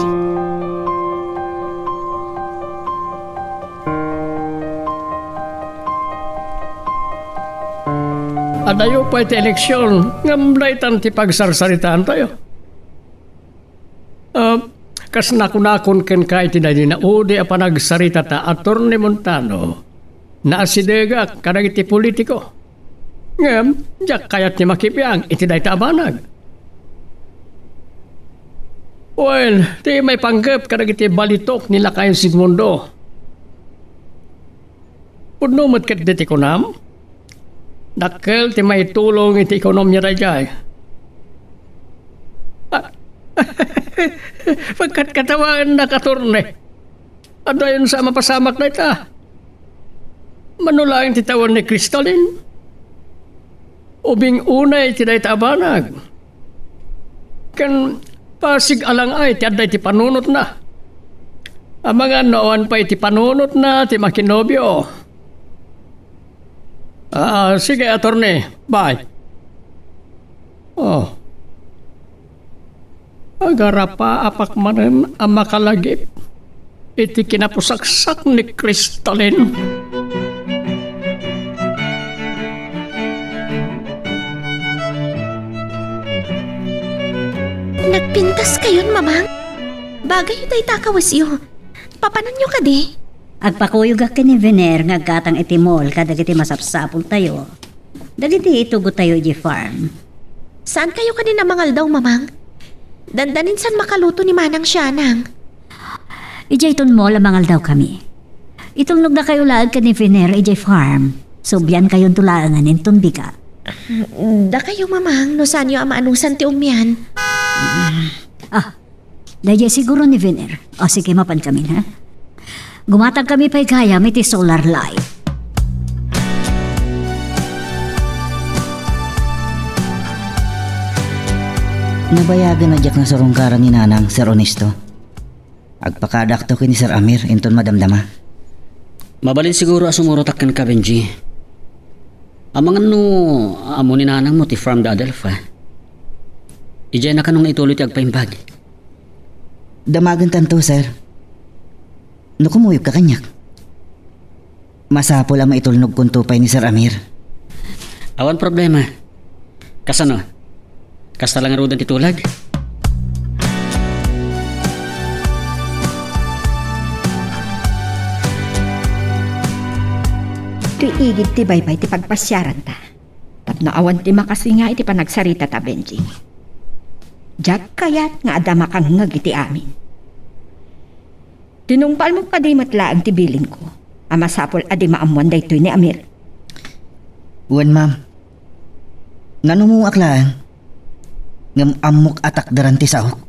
Adayo pay ti eleksion, ngem daytan ti pagsarsaritaantayo. Ah, kas nakunakon kenka iti daydi naudi a panagsaritata, Attorney Montano, naasidegak kadagiti politiko. Ngem, diak kayat ti makibiang iti dayta a banag. Wen, ti maipanggep kadagiti balitok ni Lakay Sigmundo. Pudno met ketdi ti kunam? Dakkel ti maitulong iti ekonomia daydiay. Ah, pagkatkatawaannak, Attorney. Adayon sa a mapasamak dayta. Mano laeng ti tawen ni Crystalline? Ubing unay ti dayta a banag. Ken pasig a lang-ay ti adda iti panunotna. Amangan no awan pay iti panunotna ti makinobio. Ah, sige, Attorney. Bye. Oh. Agarapaapak manen a makalagip iti kinapusaksak ni Crystalline. Nagpintas kayon, Mamang? Bagay dayta a kawesyo. Papananyo kadi? Agpakuyogak ken ni Vener nga aggatang iti mall kadagiti masapsapultayo. Dagiti itugottayo idiay farm. Saan kayo kadi a mangaldaw, Mamang? Dandanin saan makaluto ni Manang Sianang. Idiay ton mall a mangaldawkami. Itulnogdakayo laeng ken ni Vener idiay farm. Subliankayonto laengen inton bigat. Dakayo, Mamang, no saanyo a maanusan ti umian. Ah, Daydiay siguro ni Vener. O sige, mapankamin, ha? Gumatangkami pay gayam iti solar light. Nabayagen a diak nasurungkaran ni Nanang, Sir Ernesto. Agpakadakto ken ni Sir Amir inton madamdama. Mabalin siguro a sumurotak kenka, Benji. Amangan no ammo ni nanangmo ti Farm da Adelfa. Idiay na kano nga ituloy ti agpaimbag. Damagentanto, sir. No kumuyogka kaniak, masapul a maitulnogkonto pay ni Sir Amir. Awan problema. Kasano? Kasta la ngaruden ti tulag? Ti igid ti baybay ti pagpasiaranta. Tapno awan ti makasinga iti panagsaritata, Benji. Diak kayat nga adda makangngeg iti amin. Tinungpalmo kadi met laeng ti bilinko a masapul a di maammoan daytoy ni Amir? Wen, ma'am. Nanumuak laeng, ngem ammok a takderan ti saok.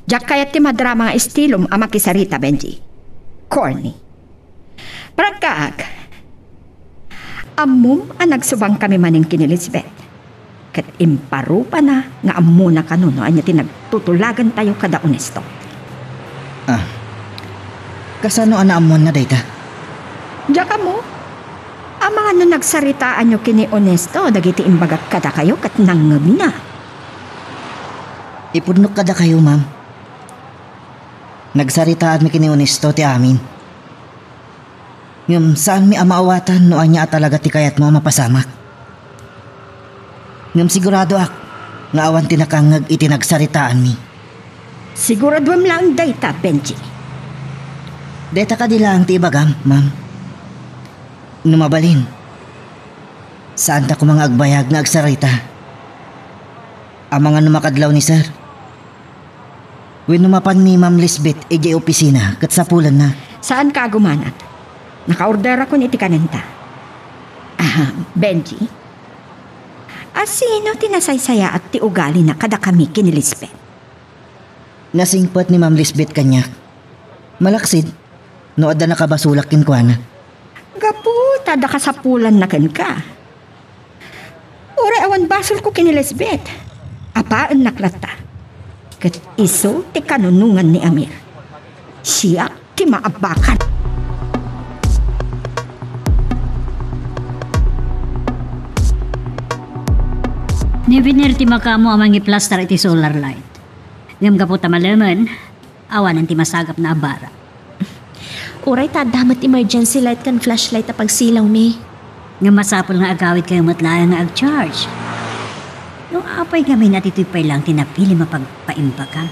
Diak kayat ti madrama nga estilom a makisarita, Benji. Corny. Prangkaak, ammom a nagsubangkami manen ken ni Lisbeth. Ket imparupana nga ammona kano no ania ti nagtutulagantayo kada Onesto. Ah, kasano a naammoanna dayta? Diak ammo. Amangan no nagsaritaanyo ken ni Onesto dagiti imbagak kadakayo ket nangngegna. Ipudnok kadakayo, ma'am. Nagsaritaanmi ken ni Onesto ti amin. Ngem saanmi a maawatan no ania a talaga ti kayatmo a mapasamak. Ngem siguradoak nga awan ti nakangngeg iti nagsaritaanmi. Siguraduem laeng dayta, Benji. Dayta kadi laeng ti ibagam, ma'am? No mabalin, saanta koma nga agbayag nga agsarita. Amangan no makadlaw ni Sir. Wenno mapan ni Ma'am Lisbeth idiay opisina ket sapulenna. Saanka a gumanat. Nakaorderakon iti kanenta. Ah, Benji? A sino ti nasaysayaat ti ugalina kadakami ken ni Lisbeth? Nasingpet ni Ma'am Lisbeth kaniak. Malaksid no adda nakabasolak kenkuana. Gapu ta adda kasapulanna kenka. Uray awan basolko ken ni Lisbeth. Apaennak latta. Ket isu ti kanunongan ni Amir. Siak ti maabakan. Ni Biner ti makaammo a mangiplastar iti solar light. Ngem gapu ta malemen, awanen ti masagapna a bara. Uray ta adda met emergency light ken flashlight a pagsilawmi. Nga masapul nga agawidkayo met laeng nga agcharge. No apay ngamin a ditoy pay laeng ti napilim a pagpaimbaga?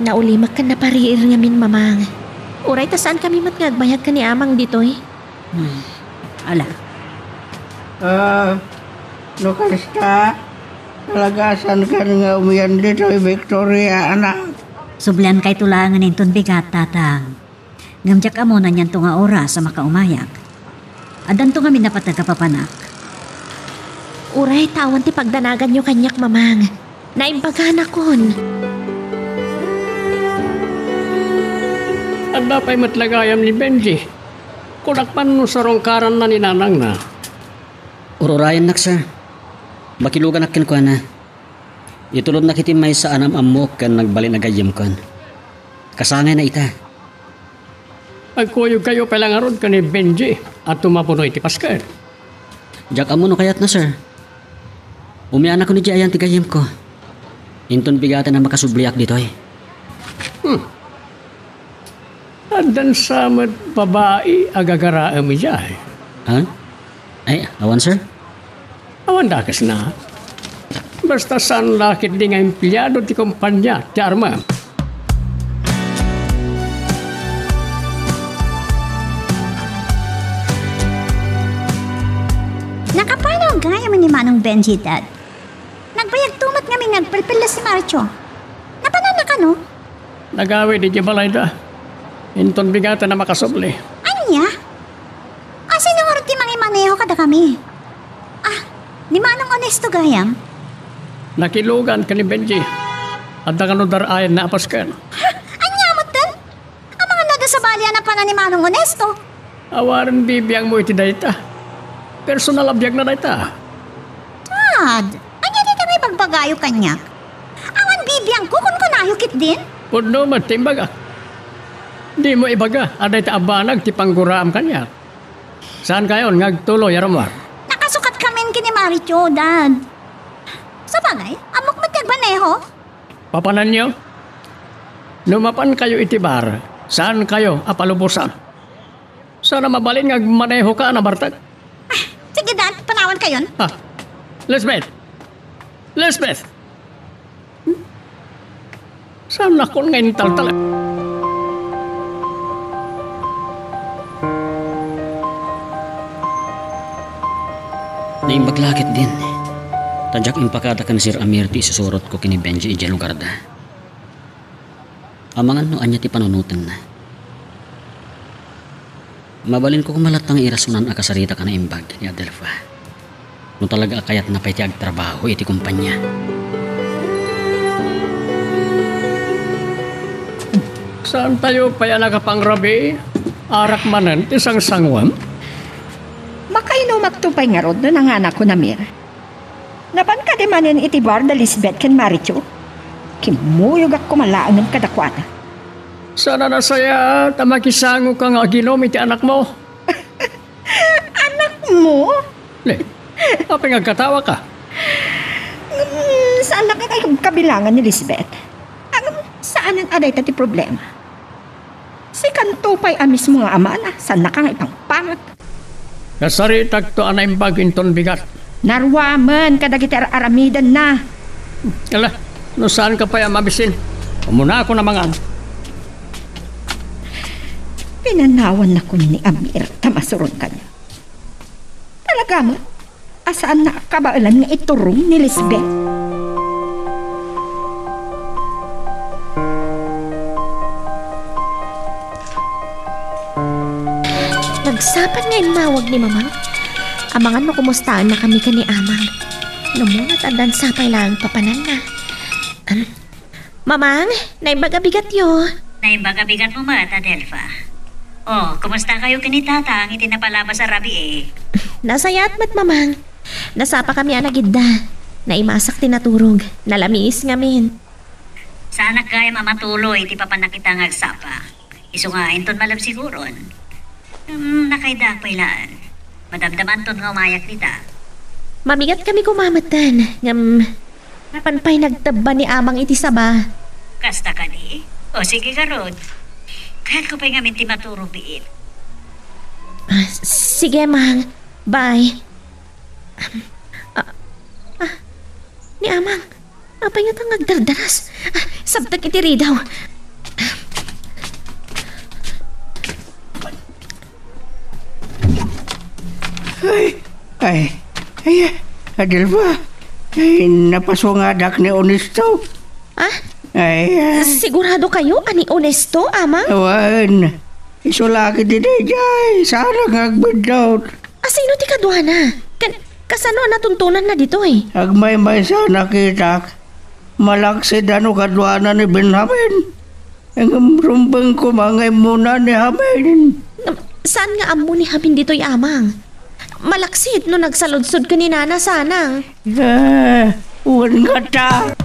Naulimek ken napariir ngamin, Mamang. Uray ta saankami met nga agbayag ken ni Amang ditoy. Hmm. Ala. Ah, no kasta, talaga saankan nga umian ditoy, Victoria, anak? Subliankayto laengen inton bigat, Tatang. Ngem diak ammo no anianto nga oras a makaumayak. Addanto ngamin a pateg a papanak. Uray ta awan ti pagdanaganyo kaniak, Mamang. Naimbaganakon. Adda pay met la gayam ni Benji. Kunak man no sarungkaranna ni nanangna. Ururayennak, sir. Makiluganak kenkuana. Itulodnak iti maysa a naam-ammok ken nagbalin a gayyemkon. Kasangayna ita. Agkuyogkayo pay la ngarud ken ni Benji a tumapuno iti pasket. Diak ammo no kayatna, sir. Umianakon idiay ayan ti gayyemko. Inton bigaten a makasubliak ditoy. Hmm. Addan sa met babai a gagaraem idiay. Ha? Ay, awan, sir. Awan dakesna. Basta saan la ketdi nga empleado ti kompania ti armam. Nakapanaw gayam ni Manong Benji, Dad. Nagbayagto met ngamin nga agpelpelles ni Marcho. Napananna kano? Nagawid idiay balayda. Inton bigaten a makasubli. Ania? A, sino ngarud ti mangimaneho kadakami? Ah, ni Manong Onesto gayam? Nakilugan ken ni Benji. Adda kano dar-ayanna a pasken. Ha? Ania metten? Amangan no adda sabali a napanan ni Manong Onesto? Awanen bibiangmo iti dayta. Personal a biagna dayta. Dad, ania dayta nga ibagbagayo kaniak? Awan bibiangko, kunkunayo ketdin? Pudno met ti imbagak. Dimo ibaga a dayta a banag ti pangguraam kaniak. Saankayon nga agtuloy a rummuar? Nakasukat kamin ken ni Marcho, Dad. Sabagay, ammok met ti agmaneho. Papananyo? No mapankayo iti bar, saankayo a palubosan. Saan a mabalin nga agmanehoka a nabartek? Ah, sige, Dad, panawankayon. Ah, Lisbeth! Lisbeth! Saannakon nga intaltalek. Naimbag la ketdin, ta diak impakada ken Sir Amir ti isusurotko ken ni Benji idiay lugarda. Amangan no ania ti panunotenna. Mabalinko koma latta nga irasonan a kasaritak a naimbag ni Adelfa. No talaga a kayatna pay ti agtrabaho iti kompania. Saantayo pay a nakapangrabii? Arak manen ti sangsanguem? Makainumakto pay ngarud no nanganakon, Amir. Napan kadi manen iti bar da Lisbeth ken Marichu? Kimmuyogak koma laengen kadakuada. Saan a nasayaat a makisangoka nga aginom iti anakmo? Anakmo? Ne, apay nga agkatawaka? Mm, saannaka nga agkabilangan ni Lisbeth. Ngem saanen a dayta ti problema. Sikanto pay a mismo nga amana, saannaka nga ipangpanget. Kasaritakto a naimbag inton bigat. Naruamen kadagiti ar-aramidenna. Ala, no saanka pay a mabisin, umunakon a mangan. Pinanawannakon ni Amir ta masuron kaniak. Talaga met a saanna a kabaelan nga iturong ni Lisbeth. Nagsapay nga immawag ni Mamang. Amangan no kumustaennakami ken ni Amang. No muna ta addan sapay laeng papananna. Am, Mamang, naimbag a bigatyo. Naimbag a bigatmo met, Adelfa. Oh, kumustakayo ken ni Tatang iti napalabas a rabii? Nasayaat met, Mamang. Nasapakami a nagidda. Naimasak ti naturog. Nalamiis ngamin. Saanak gayam a matuloy iti papannak ita nga agsapa. Isu nga inton malem siguron. Hmm, nakayda pay laeng. Madamdamanton nga umayak dita. Mamigat kami kumametten, ngem napan pay nagtebba ni Amang iti saba. Kasta kadi? O sige garud. Kayatko pay ngamin ti maturog biit. Ah, sige, Mang. Bye. Ah, ah, ni Amang. Apay nga ta nga agdardaras? Ah, sabtek iti ridaw. Ay, ay, ay, Adelfa. Ay, napasuangadak ni Onesto. Ah? Ay, ah. Sigurado kayo a ni Onesto, Amang? Awan. Isu la ket ti daydiay. Saan nga agbiddut? Asino ti kaduana? Ken kasano a natuntonanna ditoy? Agmaymaysa a nakitak. Malaksid a no kaduana ni Benjamin. Ngem rumbeng koma nga immuna ni Jamin. Saan nga ammo ni Jamin ditoy, Amang? Malaksid no nagsaludsod ken ni Nana Sanang. Ah, wen ngata.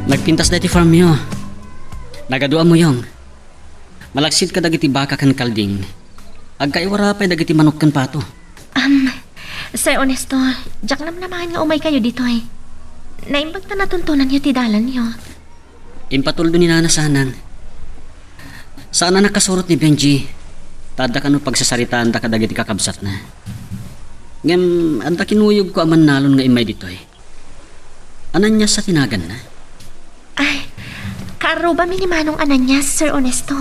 Nagpintas daytoy farmyo. Nagadu a muyong. Malaksid kadagiti baka ken kalding. Agkaiwara pay dagiti manok ken pato. Am, Sir Ernesto, diak namnamaen nga umay kayo ditoy. Naimbag ta natuntonanyo ti dalanyo. Impatuldo ni Nana Sanang. Saan a nakasurot ni Benji, ta adda kano pagsasaritaanda kadagiti kakabsatna. Ngem adda kinuyogko a mannalon nga immay ditoy. Ananias a ti naganna? Ay, kaarrubami ni Manong Ananias, Sir Ernesto.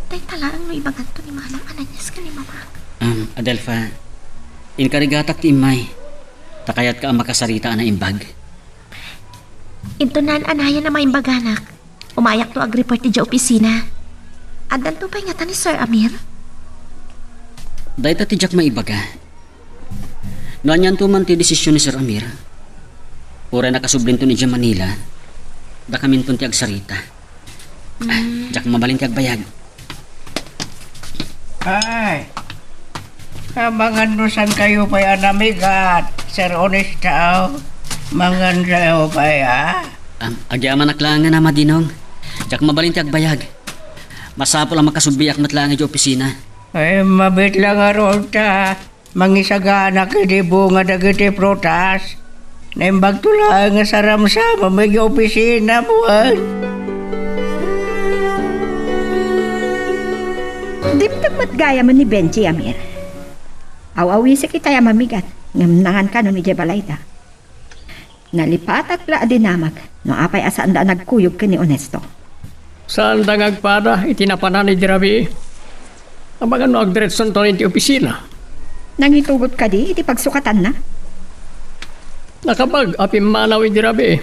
Dayta laeng no ibaganto ni Manong Ananias ken ni Mama. Um, Adelfa, inkarigatak ti immay. Ta kayatka a makasarita a naimbag. Inton naan-anayan a maimbaganak, umayakto agreport idiay opisina. Addanto pay ngata ni Sir Amir? Dayta ti diak maibaga. No anianto man ti desisyon ni Sir Amir, uray nakasublinton idiay Manila, dakaminton ti agsarita. Ah, mm. Diak mabalin ti agbayag. Ay, amangan no saan kayo pay a namigat, Sir Ernesto. Mangan kayo pay, ah? Am, agyamanak laengen, Ama Dinong. Diak mabalin ti agbayag. Masapul a makasubbiak met laeng idiay opisina. Ay, mabiit la ngarud ta mangisagana iti bunga dagiti prutas. Naimbagto laeng nga saramsamem idiay opisina, wen. Dimteng met gayam ni Benji, Amir. Aw-awisek itay a mamigat, ngem nangan kanon idiay balayda. Nalipatak la a dinamak no apay a saanda a nagkuyog ken ni Ernesto. Saanda nga agpada iti napanan idi rabii. Amangan no agdiretsonto iti opisina. Nangitugot kadi iti pagsukatanna? Nakabag a pimmanaw idi rabii.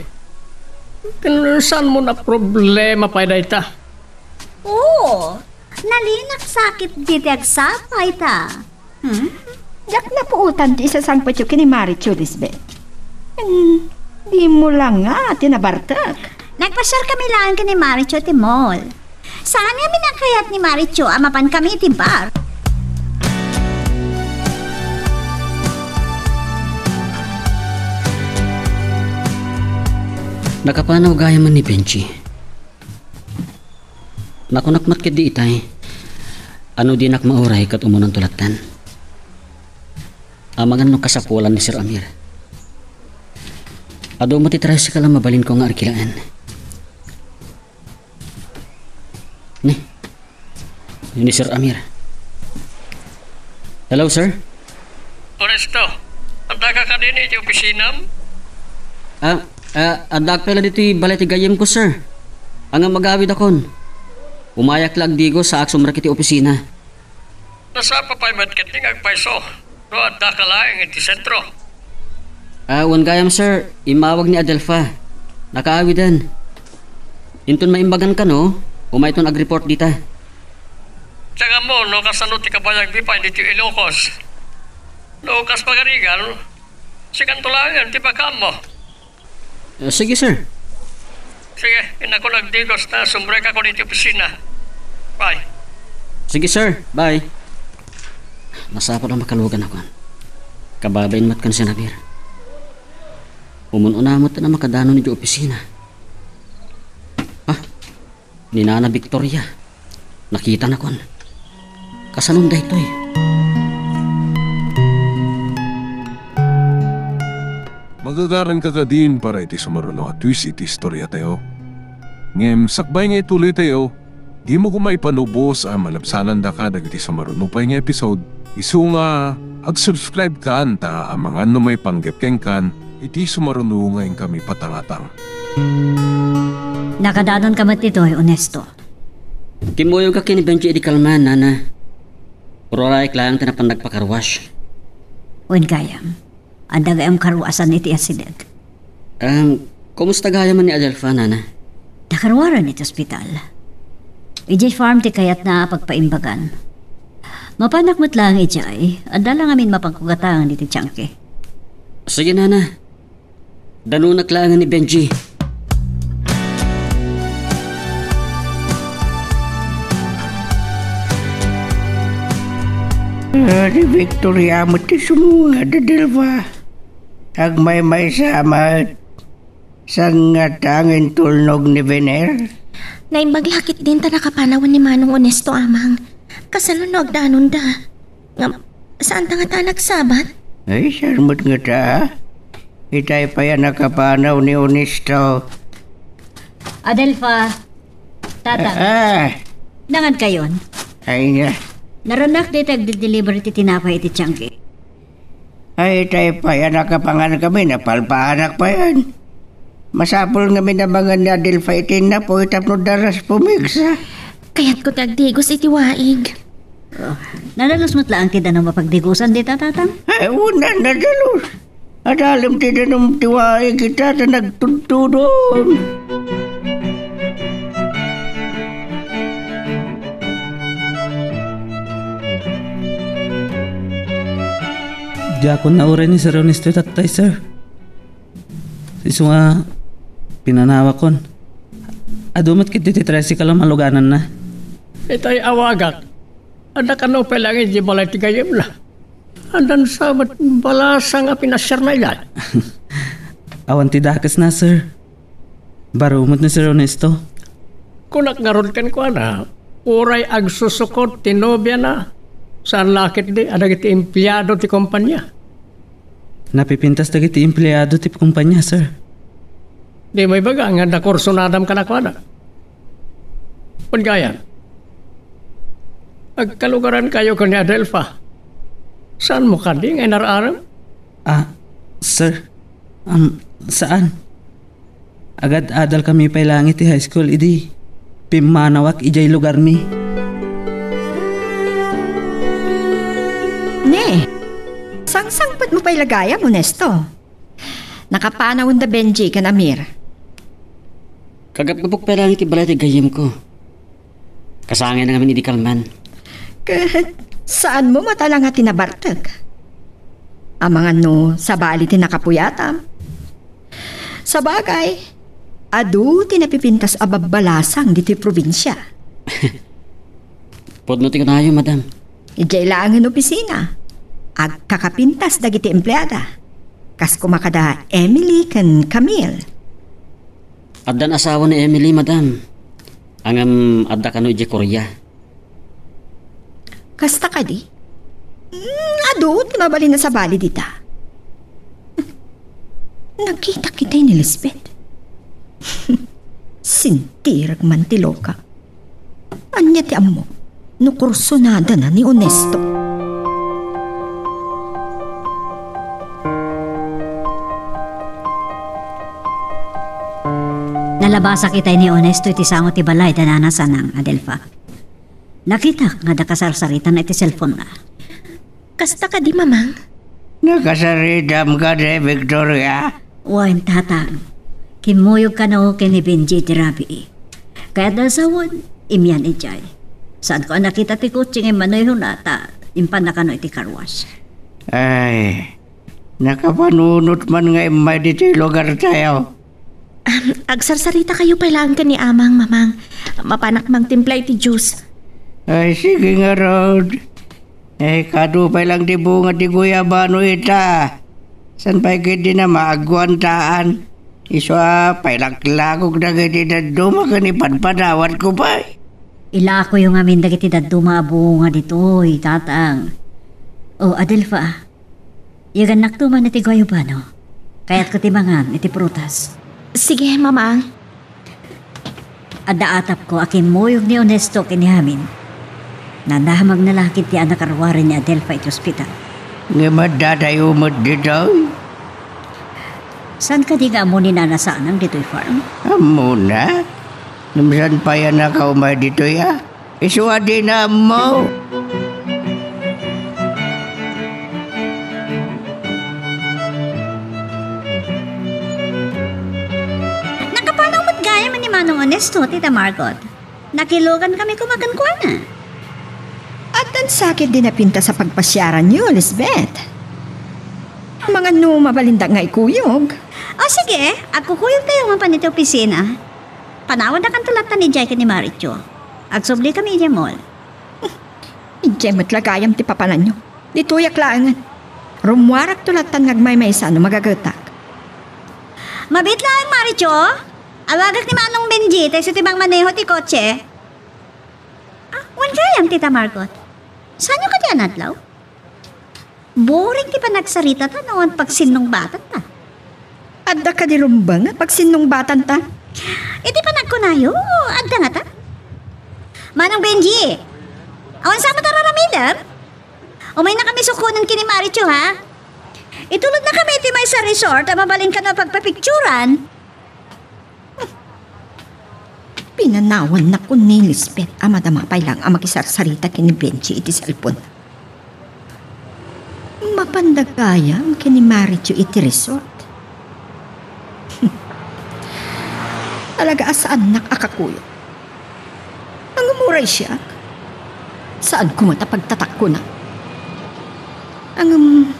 Ken saanmo a problema pay dayta? Oo, nalinak sakit diti agsapa ita. Hmm? Diak napuotan ti isasangpetyo ken ni Maricho, Lisbeth. Hmm, dimo la nga ti nabartek. Nagpasiar kami laeng ken ni Maricho ti mall. Saan nga minakayat ni Maricho a mapan kami iti bar. Nakapanaw gayam ni Benji. Nakunak met ketdi itay, a no dinak mauray ket umunanto latten. Amangan no kasapulan ni Sir Amir. Adu met ti tricycle a mabalinko nga arkilaen. Ni, ni Sir Amir. Hello, sir. Ernesto, addaka kadin iti opisinam? Ah, ah, addaak pay la ditoy balay ti gayyemko, sir. Ngem agawidakon. Umayak la agdigos saak sumrek iti opisina. Nasapa pay met ketdi nga agpayso no addaka laeng iti sentro. Ah, wen gayam, sir, immawag ni Adelfa. Nakaawiden. Inton maimbagan kano, umayton agreport dita. Diak ammo no kasano ti kabayagmi pay ditoy Ilocos. No kas pagarigan, sikanto laengen ti makaammo. Ah, sige, sir. Sige, innakon agdigos ta sumrekakon iti opisina. Bye. Sige, sir. Bye. Masapul a makaluganakon. Kababain met ken Senador. Umun-una met a makadanon idiay opisina. Ah, ni Nana Victoria. Nakitanakon. Kasanon daytoy? Magagaranka kadin para iti sumaruno a twist iti istoriatayo. Ngem sakbay nga ituloytayo, dimo koma ipanubos a malabsanandaka dagiti sumaruno pay nga episode, isu nga ag-subscribe kan ta amangan no maipanggep kenkan iti sumaruno nga inkami patangatang. Nakadanonka met ditoy, Ernesto. Kimmuyogak ken ni Benji idi kalman, Nana. Uraraek laeng ti napan nagpakarwash. Wen gayam, adda gayam karwasan iti asideg. Am, kumusta gayam ni Adelfa, Nana? Nakaruaren iti ospital. Idiay farm ti kayatna a pagpaimbagan. Mapanak met laeng idiay, adda la ngamin mapanko gatang iti tiangki. Sige, Nana. Danonak laeng ni Benji. Ah, ni Victoria met ti sumungad, Adelfa. Agmaymaysa met. Saan ngata nga intulnog ni Vener? Naimbag la ketdin ta nakapanawen ni Manong Ernesto, Amang. Kasano no agdanonda? Ngem, saanda ngata a nagsabat? Ay, saan met ngata, a? Itay pay a nakapanaw ni Ernesto. Adelfa, Tatang, Ah, ah. Nangan kayon? Ay, nga. Narunak dita agdideliver iti tinapay iti tiangki. Ay, itay pay a nakapangan kami, napalpaanak payen. Masapul ngamin a mangan ni Adelfa iti innapoy tapno daras pumigsa. Kayatko ti agdigos iti waig. Oh, nadalus met laeng ti danum a pagdigusan dita, Tatang? Ay, wen, nadalus. Adalem ti danum ti waig ita ta nagtudtudon. Diakon nauray ni Sir Ernesto tattay, sir. Isu nga pinanawakon. Adu met ketdi ti tricycle a malugananna. Itay awagak. Adda kano pay laeng idiay balay ti gayyemna. Addan sa met balasang a pinasiarna idiay. Awan ti dakesna, sir. Baro met ni Sir Ernesto. Kunak ngarud kenkuana, uray agsusukod ti nobiana, saan la ketdi a dagiti empleado ti kompania. Napipintas dagiti empleado ti kompania, sir. Dimo ibaga nga adda kursonadam kadakuada. Wen gayam, agkalugarankayo ken ni Adelfa. Saanmo kadi nga inar-arem? Ah, sir. Um, saan. Agad-adal kami pay laeng iti high school idi pimmanawak idiay lugarmi. Ne, sangsangpetmo pay la gayam, Ernesto. Nakapanawenda Benji ken Amir. Kagapgapok pay laeng iti balay ti gayyemko. Kasangayna ngamin idi kalman. Ket saanmo met a la nga ti nabartek? Amangan no sabali ti nakapuyatam. Sabagay, adu ti napipintas a babbalasang ditoy probinsia. Pudno ti kunayo, madam. Idiay laengen opisina, agkakapintas dagiti empleada. Kas koma kada Emily ken Camille. Addan asawa ni Emily, madam. Ngem adda kano idiay Korea. Kasta kadi? Mm, adu ti mabalin a sabali dita. Nagkitak itay ni Lisbeth. Sintirek man ti loka. Ania ti ammo no kursonadana ni Ernesto? Nalabasak itay ni Ernesto iti sango ti balay da Nana Sanang, Adelfa. Nakitak nga adda kasarsaritana iti cellphone-na. Kasta kadi, Mamang? Nakasaritam kadi, Victoria? Wen, Tatang. Kimmuyog kano ken ni Benji iti rabii. Kayatna a sawen, immian idiay. Saanko a nakita ti kotse nga immanehona ta impanna kano iti car wash. Ay, nakapanunot man nga immay ditoy lugartayo. Um, agsarsaritakayo pay laeng ken ni Amang, Mamang. Mapanak mangtimpla iti juice. Ay, sige ngarud. Eh, kadu pay lang ti bunga ti guyabano ita. Saan pay ketdi na maagwantaan? Isu a, pailaklakok dagiti dadduma ken ipadpadawatko pay. Ilakoyo ngamin dagiti dadduma a bunga ditoy, Tatang. O, Adelfa, yagannakto man iti guyabano. Kayatko ti mangan iti prutas. Sige, Mamang. Adda atapko a kimmuyog ni Onesto ken ni Hamin. Nadamagna la ketdi a nakaruaren ni Adelfa iti ospital. Ngem addatayo met ditoy. Saan kadi nga ammo ni Nana Sanang ditoy farm? Ammona. Ngem saan pay a nakaumay ditoy a? Isu a dina ammo. Nakapanaw met gayam ni Manong Onesto, Tita Margot. Nakilugankami koma kenkuana. Addan sakit di napintas a pagpasiaranyo, Lisbeth. Amangan no mabalinda nga ikuyog. O sige, agkukuyogtayo mapan iti opisina. Panawandakanto lattan idiay ken ni Marichu. Agsublikamin idiay mall. Idiay met la gayam ti papananyo. Ditoyak laengen. Rummuarakto lattan nga agmaymaysa no magagetak. Mabiit laeng, Marichu. Awagak ni Manong Benji, ta isu ti mangmaneho ti kotse. Ah, wen gayam, Tita Margot. Saanyo kadi a nadlaw? Boring ti panagsaritata no awan pagsinnungbatanta. Adda kadi rumbeng a pagsinnungbatanta? Iti panagkunayo, adda ngata. Manong Benji, awan sa met a raramidem? Umaynakami sukonen ken ni Marichu, ha? Itulodnakami iti maysa a resort a mabalin kano a pagpapicturan. Pinanawannak ni Lisbeth a madama pay laeng a makisarsarita ken ni Benji iti cellphone. Mapanda gayam ken ni Marichu iti resort. Talaga a saannak a kakuyog. Ngem uray siak, saan koma ta pagtatakkona. Ngem,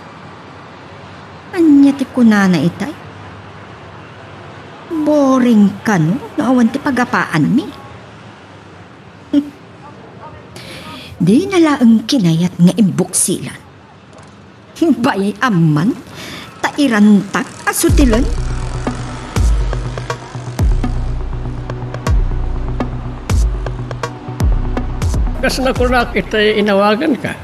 ania ti kunana itay? Boring kano no awan ti pagapaanmi? Dina laeng kinayat nga imbuksilan. Bay-am man, ta irantak a sutilen. Kas nakunak iti inawaganka,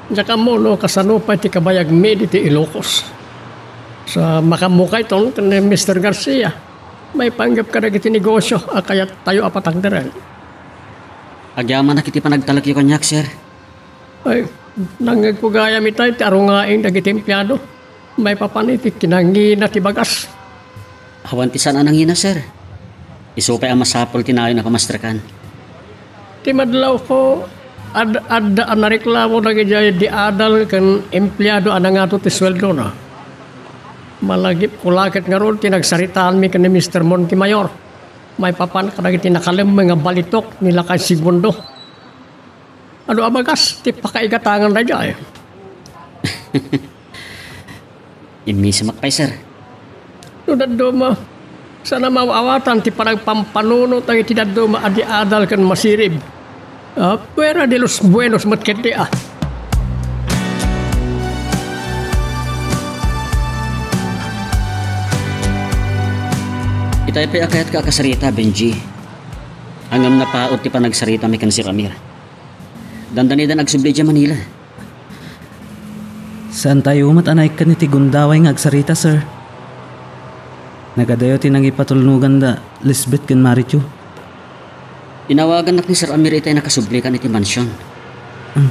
diak ammo no kasano pay ti kabayagmi ditoy Ilocos. Sa makaammo kayton ken ni Mister Garcia, maipanggep kadagiti negosio a kayattayo a patakderen. Agyamanak iti panagtalekyo kaniak, sir. Ay, nangngegko gayam itay ti arungaing dagiti empleado. Maipapan iti kinangina ti bagas. Awan ti saan a nangina, sir. Isu pay a masapul ti nayon a pamastrekan. Ti madlawko, ad-, adda a nareklamo dagidiay di adal ken empleado a nangato ti sueldona. Malagipko la ket ngarud ti nagsaritaanmi ken ni Mister Montemayor. Maipapan kadagiti nakalemmeng a balitok ni Lakay Segundo. Adu a bagas ti pakaigatangan daydiay. Immisimak pay, sir. No dadduma, saan a maaw-awatan ti panagpampanunot dagiti dadduma a di adal ken masirib. Ah, fuera de los buenos met ketdi, ah. Itay pay a kayatka a kasarita, Benji. Ngem napaut ti panagsaritami ken Sir Amir. Dandanidan agsubli idiay Manila. Saantayo met a naikkan iti gundaway nga agsarita, sir. Nagadayo ti nangipatulnoganda Lisbeth ken Marichu. Inawagannak ni Sir Amir itay nakasublikan iti mansion. Hmm.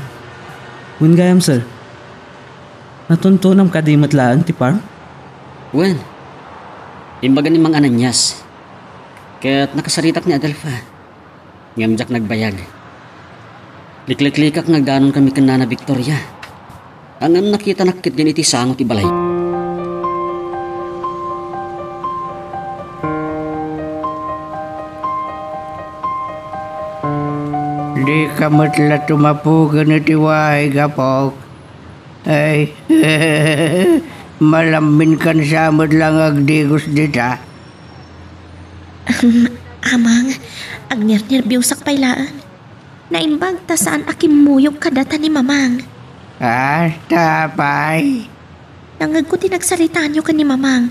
Wen gayam, sir. Natuntuonam kadi met laeng ti farm? Wen, imbaga ni Mang Ananias. Ket nakasaritak ni Adelfa. Ngem diak nagbayag. Likliklikak nga agdanonkami ken Nana Victoria. Ngem nakitanak ketdin iti sango ti balay. Dika met la tumapugen iti wahig, apok. Ay, malamminkan sa met la nga agdigos dita. Ahem, Amang, agnernerbiosak pay laeng. Naimbag ta saan a kimmuyog kadata ni Mamang. Ah, ta apay? Nangngegko ti nagsaritaanyo ken ni Mamang.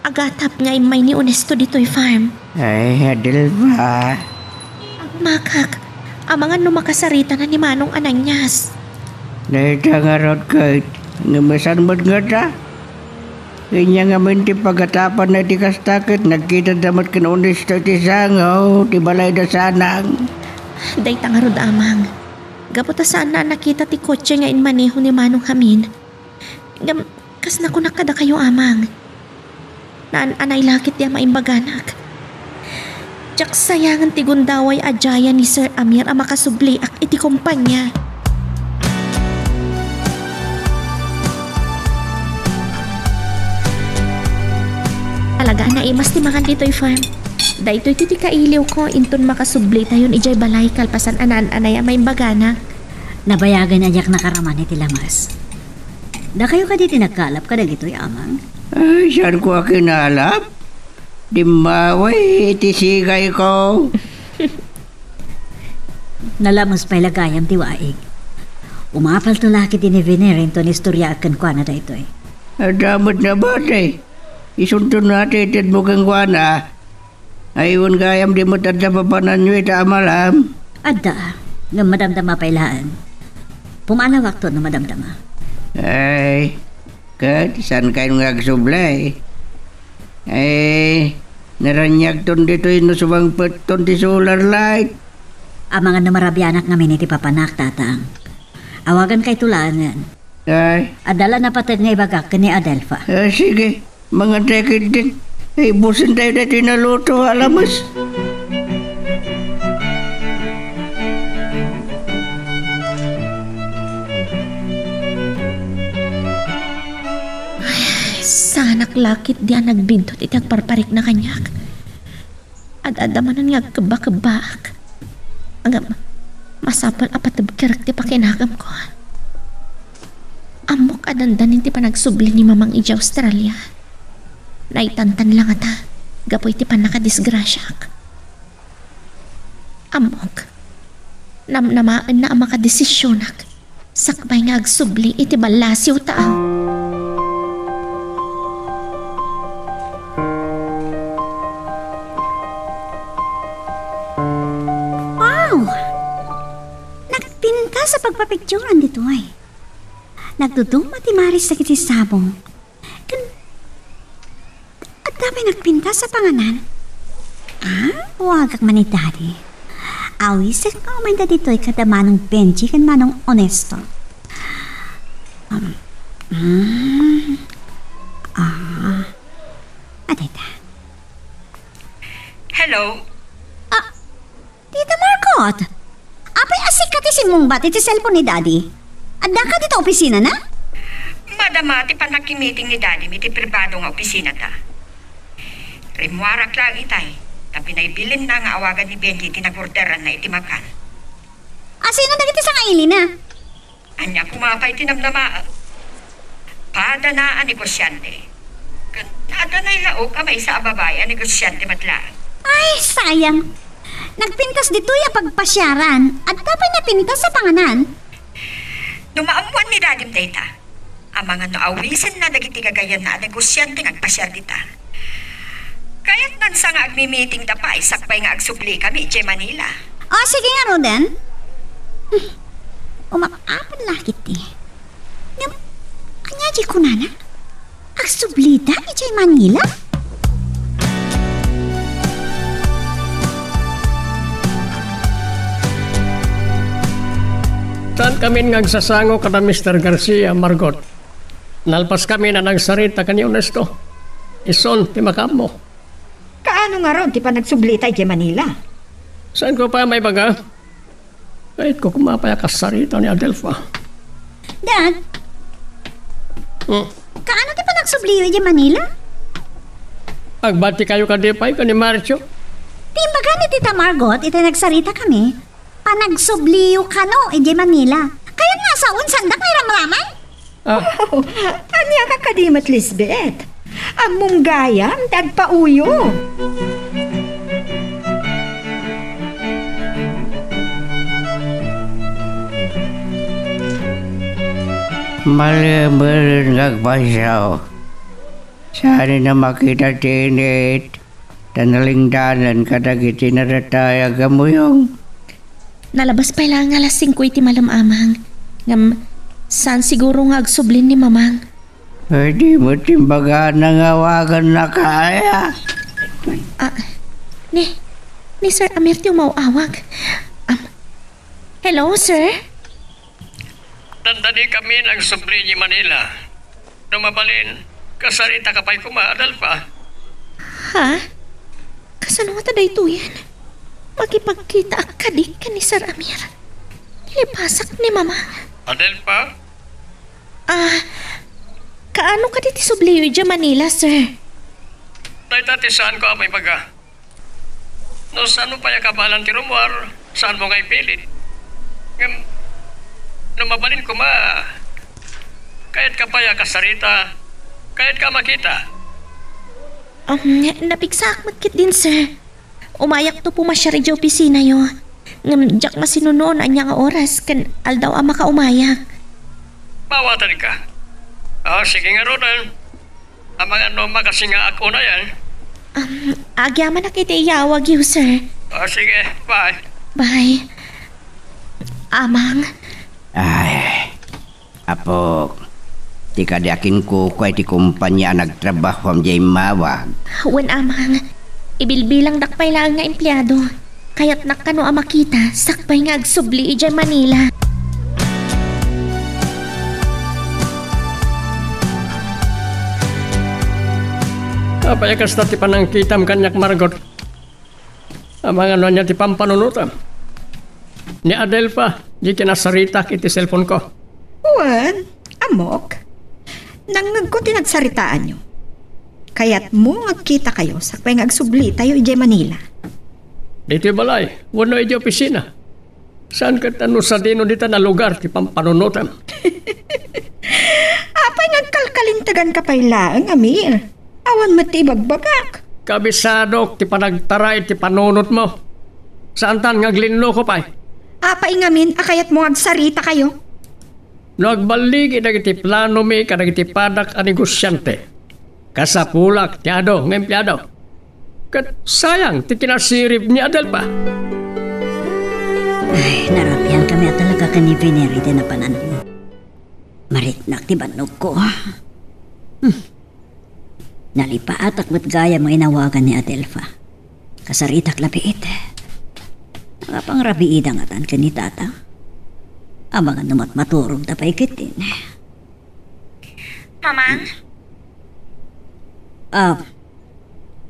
Agatap nga immay ni Onesto ditoy farm. Ay, Adelfa. Agmakak, amangan no makasaritana ni Manong Ananias. Dayta ngarud ket, ngem saan met ngata? Ania ngamin ti pagatapanna iti kasta ket nagkitada met ken Onesto iti sango ti balayda sanang. Dayta ngarud, Amang. Gapu ta saanna a nakita ti kotse nga immaneho ni Manong Hamin. Ngem, kas nakunak kadakayo, Amang, naan-anay lakit ti a maimbaganak. Diak sayangen ti gundaway a diayan ni Sir Amir a makasubliak iti kompania. Talaga a naimas ti mangan ditoy farm. Daytoy ti, ti kailiwko inton makasublitayon idiay balay kalpasan a naan-anay a maimbaganak. Nabayagen a diak nakaraman iti lamas. Dakayo kadi ti nagkalap kadagitoy, Amang? Ay, saanko a kinalap? Dimmaway iti sigayko. Nalames pay la gayam ti waig. Umapalto la ket ni Vener inton istoryaak kenkuana daytoy. Adda met nabati. Isunto no a ti itedmo kenkuana. Ay, wen gayam di met adda papananyo ita a malam? Adda, ngem madamdama pay laeng. Pumalawakto no madamdama. Ay, ket saan kayo nga agsubli? Ay, naraniagton ditoy no sumangpetton ti solar light. Amangan no marabianak ngamin iti papanak, Tatang. Awagan kayto laengen. Ay. Adda la napateg nga ibagak ken ni Adelfa. Ah, sige. Mangan tayo ketdin. Ay, busen tayo daytoy naluto a lames. Ay, saanak lakit di a nagbintot iti agparparikna kaniak. Ad-adda manen nga agkebba-kebbaak. Ngem, masapul a patebkerek ti pakinagemko. Ammok a dandanin ti panagsubli ni Mamang idiay Australia. Naitantan la ngata, gapu iti pannakadisgrasiak. Ammok, namnamaenna a makadesisionak. Sakbay nga agsubli iti ballasiwta. Wow! Nagpintas a pagpapicturan ditoy. Nagduduma ti Maris dagiti sabong. Ken Adda pay nagpintas a panganan? Ah, awagak man ni Daddy. Awisek nga umayda ditoy kada Manong Benji ken Manong Onesto. Um, mm, ah, adayta. Hello? Ah, Tita Margot, apay a sika ti simmungbat iti cellphone ni Daddy? Addaka dita opisinana? Madama ti pannakimiting ni Daddy iti pribado nga opisinata. Rimmuarak laeng itay, ta pinaybilinna nga awagan ni Benji ti nagorderanna iti makan. A, sino dagiti sangailina? Ania koma pay ti namnamaek? Padana a negosiante. Ket adda nailaok a maysa a babai a negosiante met laeng. Ay, sayang. Nagpintas ditoy a pagpasiaran. Adda pay napintas a panganan. No maammoan ni Dadim dayta, amangan no awisenna dagiti gagayyemna a negosiante nga agpasiar dita. Kayatnan sa nga agmi-meetingda pay sakbay nga agsublika idiay Manila. O, sige ngaruden. Hmm. Umapapan lakit ti. Ngem, ania ti kunana? Agsublida idiay Manila? Saan kamin nga agsasango kada Mister Garcia, Margot? Nalpas kamin a nagsarita ken ni Onesto. Isun ti makaammo. Kaano ngarud ti panagsublita idiay Manila? Saanko pay a maibaga? Kayatko koma pay a kasarita ni Adelfa. Dad, Hmm. Kaano ti panagsubliyo idiay Manila? Agbatikayo kadi pay ken ni Marcio? Ti imbaga ni Tita Margot iti nagsaritami, panagsubliyo kano idiay Manila. Kayatna a sawen, saandak nga iramraman? Ah. Oh, ania ka kadi met, Lisbeth? Ammom gayam ti agpauyo. Malemelen nga agpasiaw. Saanen a makita ti init, ta nalingdanan kadagiti nadatay a gamuyong. Nalabas pay laeng nga alas singko iti malem, Amang. Ngem, saan siguro nga agsublin ni Mamang. Ay, di met imbagana nga awagannaka aya. Ah, ni, ni Sir Amir ti umaw-awag. Am, hello, sir? Dandani-, kami nga agsubli idiay Manila. No mabalin, kasaritaka pay koma, Adelfa. Ha? Kasano ngata daytoyen? Makipagkitaak kadi ken ni Sir Amir. Nalipasak ni Mamang. Adelfa? Ah, kaano kadi ti subliyo idiay Manila, sir? Dayta ti saanko a maibaga. No saanmo pay a kabaelan ti rummuar, saanmo nga ipilit. Ngem, no mabalin koma, kayatka pay a kasarita, kayatka a makita. Um, napigsaak met ketdin, sir. Umayakto pumasiar idiay opisinayo. Ngem diak masinuno no ania nga oras ken aldaw a makaumayak. Mawatenka. Ah, sige ngaruden. Amangan no makasingaak unayen. Um, agyamanak iti iyawagyo, sir. Ah, sige, bye. Bye. Amang. Ay, Apok, ti kadi a kinkukua iti kompania a nagtrabahuam diay immawag. Wen, Amang. Ibilbilangdak pay laeng nga empleado. Kayatnak kano a makita, sakbay nga agsubli idiay Manila. Apay a kasta ti panangkitam kaniak, Margot? Amangan no ania ti pampanunotam. Ni Adelfa, di kinasaritak iti cellphone-ko. Wen, ammok. Nangngegko ti nagsaritaanyo. Kayatmo nga agkitakayo sakbay nga agsublitayo idiay Manila. Ditoy balay, wenno idiay opisina. Saan ket no sadino dita nga lugar ti pampanunotam? Apay nga agkalkalinteganka pay laeng, Amir? Awan met ti ibagbagak. Kabisadok ti panagtaray ti panunotmo. Saantan nga aglinloko pay. Apay ngamin a kayatmo nga agsaritakayo? No agballigi dagiti planomi kadagiti padak a negosiante, kasapulak ti adu nga empleado. Ket sayang ti kinasirib ni Adelfa. Ay, narabiankami a talaga ken ni Viner iti napananmo. Mariknak ti bannogko. Hmm. Nalipaatak met gayam nga inawagan ni Adelfa. Kasaritak la biit. Nakapangrabiida ngatan ken ni Tata. Amangan no matmaturogda pay ketdin. Mamang? Ah,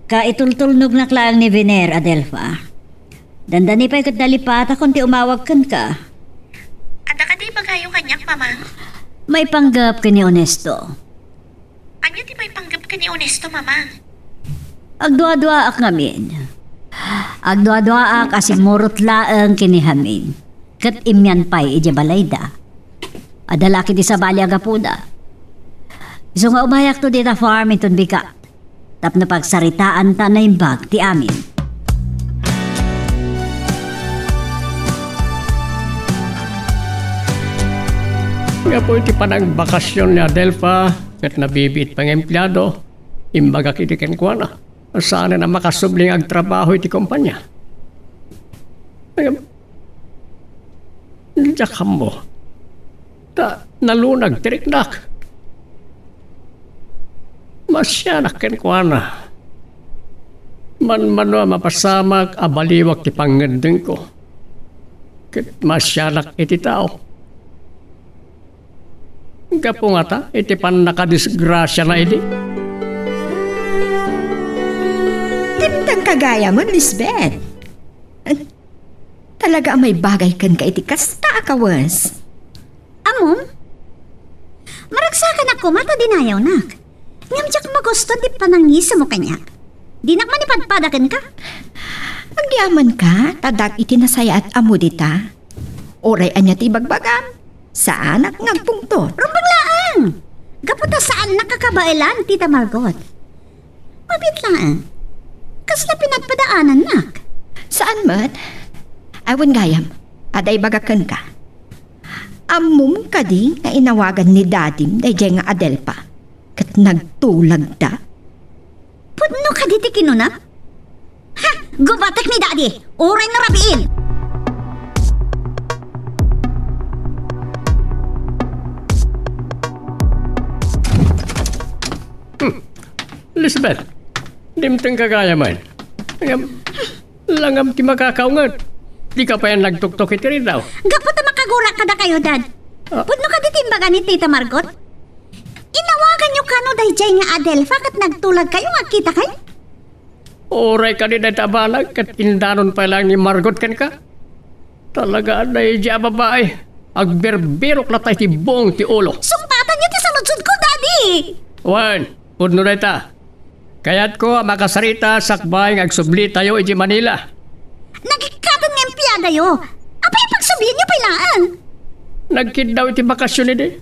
kaitultulnognak laeng ni Viner, Adelfa. Dandani pay ket nalipaatakon ti umawag kenka. Adda kadi ibagayo kaniak, Mamang? Maipanggep ken ni Onesto. Ania ti maipanggep ken ni Onesto, Mamang? Agduaduaak ngamin. Agduaduaak a simmurot laeng ken ni Hamin, ket immian pay idiay balayda. Adda la ket ti sabali a gapuda. Isu nga umayakto dita farm inton bigat tapno pagsaritaanta a naimbag ti amin. Gapu iti panagbakasyon ni Adelfa, ket nabibiit pay nga empleado, imbagak idi kenkuana a saanen a makasubli nga agtrabaho iti kompania. Ngem, diak ammo ta nalunag ti riknak. Maasianak kenkuana. Manmano a mapasamak a baliwak ti pangngeddengko, ket maasianak iti tao. Gapu ngata iti pannakadisgrasiana idi. Dimtengka gayam, Lisbeth. Talaga a maibagay kenka iti kasta a kawes. Ammom, maragsakanak koma ta dinayawnak. Ngem diak magusto ti panangisemmo kaniak. Dinak manipadpada kenka. Agyamankami ta dagiti nasayaat ammo dita. Uray ania ti ibagbagam, saanak nga agpungtot. Rumbeng laeng! Gapu ta saannak a kabaelan, Tita Margot. Mabiit laeng. Kasla pinagpadaanannak. Saan met? Awan gayam. Adda ibagak kenka. Ammom kadi nga inawagan ni Dadim daydiay nga Adelfa ket nagtulagda? Pudno kadi ti kinunam? Ha! Gubatek ni Daddy! Uray no rabiin! Hmm. Lisbeth, dimteng ka gayamen. Ngem, langam ti makakaunget. Dika pay nagtuktok iti ridaw. Gapu ta makagura kadakayo, Dad. Ah. Pudno kadi ti imbaga ni Tita Margot? Inawaganyo kano daydiay nga Adelfa ket nagtulagkayo nga agkitakayo? Uray kadi dayta a banag ket indanon pay laeng ni Margot kenka? Talaga, daydiay a babai, agbirbirok latta iti buong ti ulo. Sungpatanyo ti saludsodko, Daddy! Wen, pudno dayta. Kayatko a makasarita sakbay nga agsublitayo iti Manila. Nagikkaten nga empleyadayo. Apay a pagsublienyo pay laeng? Nagkiddaw iti bakasion idi.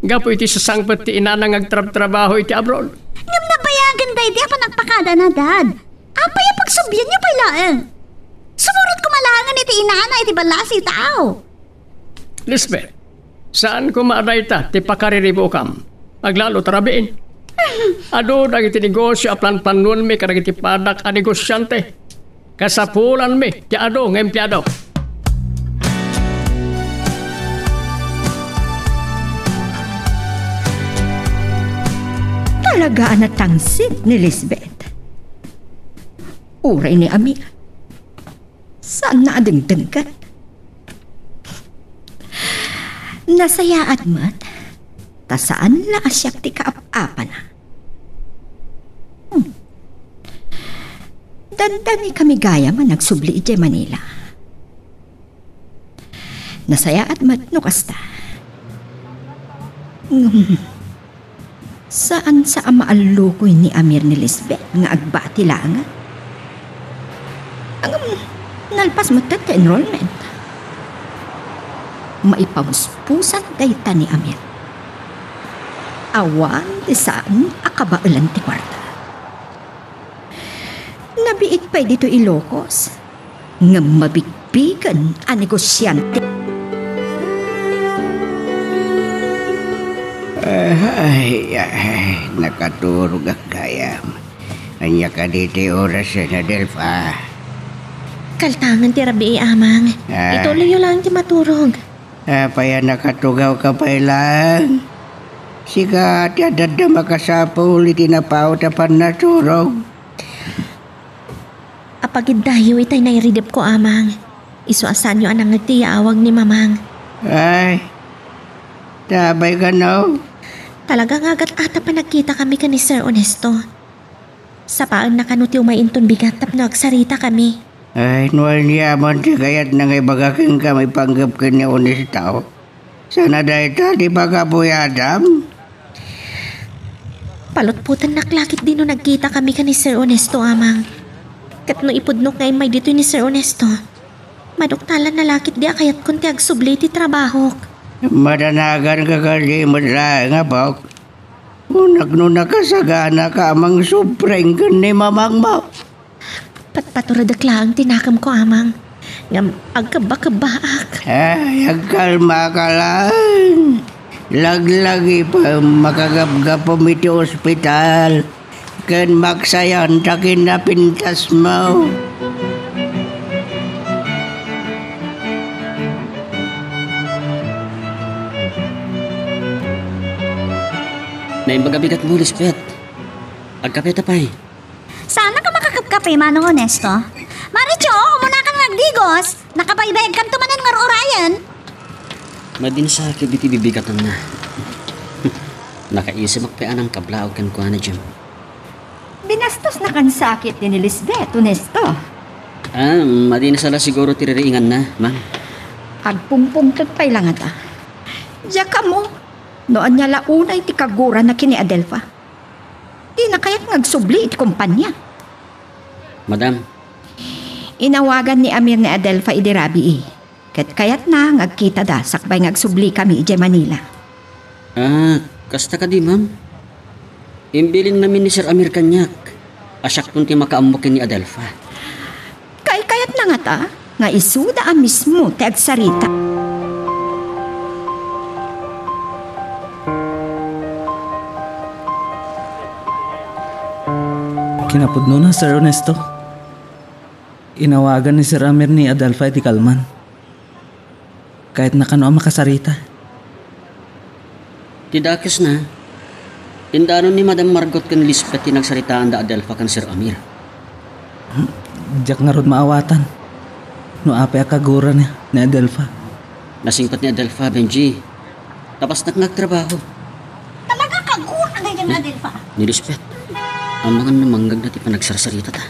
Gapu iti sasangpet ti inana nga agtrabtrabaho iti abroad. Ngem nabayagen daydi a panagpakadana, Dad. Apay a pagsublienyo pay laeng? Sumurot koma laengen iti inana iti ballasi a tao. Lisbeth, saan koma a dayta ti pakariribukam. Aglalo ta rabiin. Adu dagiti negosio a planplannuanmi kadagiti padak a negosiante. Kasapulanmi ti adu nga empleado. Talaga a natangsit ni Lisbeth. Uray ni Amir. Saanna a dengdenggen. Nasayaat met, ta saan la a siak ti kaap-apana. Hmm. Dandani kami gayam a nagsubli idiay Manila. Nasayaat met no kasta. Ngem, saan sa a maallukoy ni Amir ni Lisbeth nga agbati laengen. Ngem, nalpas met ti enrollment. Maipamuspusan dayta ni Amir. Awan ti saan a kabaelan ti kuarta. Nabiit pay ditoy Ilocos, ngem mabigbigen a negosiante. Ay, ay, nakaturog a gayam. Ania kadi ti oras, Adelfa? Kaltangan ti rabii, Amang. Ah. Ituloyyo laeng ti maturog. Apay a nakatugawka pay laeng? Sika ti adda makasapul iti napaut a pannaturog. Apagiddayo itay nairidepko, Amang. Isu a saanyo a nangngeg ti yaawag ni Mamang. Ay, ta apay kano? Talaga nga agat-ata panagkitakami ken ni Sir Ernesto. Sapaenna kano ti umay inton bigat tapno agsaritakami. Ay, no aniaman ti kayatna nga ibaga kenka maipanggep ken ni Ernesto? Saan a dayta ti pagabuyadam? Palutpotennak la ketdi no nagkitakami ken ni Sir Ernesto, Amang. Ket no ipudnok nga immay ditoy ni Sir Ernesto, maduktalanna la ketdi a kayatkon ti agsubli iti trabahok. Madanaganka kadi met laeng, apok? Unak no nakasaganaka a mangsupreng ken ni mamangmo. Patpaturedek laeng ti nakemko, Amang. Ngem agkebba-kebbaak. Ay, agkalmaka laeng. Laglagi pay makagapgapem iti ospital ken maksayan ta kinapintasmo. Naimbag a bigatmo, Lisbeth. Agkapeta pay. Saannak a makakapkape, Manong Ernesto? Maricho, umunakan nga agdigos. Nakapaibayagkanto manen nga ur-urayen. Madi ni sakit iti bibigatanna. Nakaisimak pay a nangkablaawak kenkuana, Jim. Binastosnakan sakit ni Lisbeth, Ernesto. Ah, madi ni sala siguro ti ririinganna, ma'am. Agpungpungtot pay la ngata. Diak ammo no ania la unay ti kagurana ken ni Adelfa. Dina kayat nga agsubli iti kompania. Madam. Inawagan ni Amir ni Adelfa idi rabii, ket kayatna nga agkitada sakbay nga agsublikamin idiay Manila. Ah, kasta kadi, ma'am? Imbilinnamin ni Sir Amir kaniak a siakton ti makaammo ken ni Adelfa. Kaykayatna ngata nga isuda a mismo ti agsarita. Kinapudnona, Sir Ernesto. Inawagan ni Sir Amir ni Adelfa iti kalman. Kayatna kano a makasarita. Ti dakesna, indanon ni Madam Margot ken Lisbeth ti nagsaritaan da Adelfa ken Sir Amir. Diak ngarud maawatan no apay a kagura ni, ni Adelfa. Nasingpet ni Adelfa, Benji. Tapasnak nga agtrabaho. Talaga kagura daydiay ni Adelfa. Ni Lisbeth. Amangan no mangngegna ti panagsarsaritata.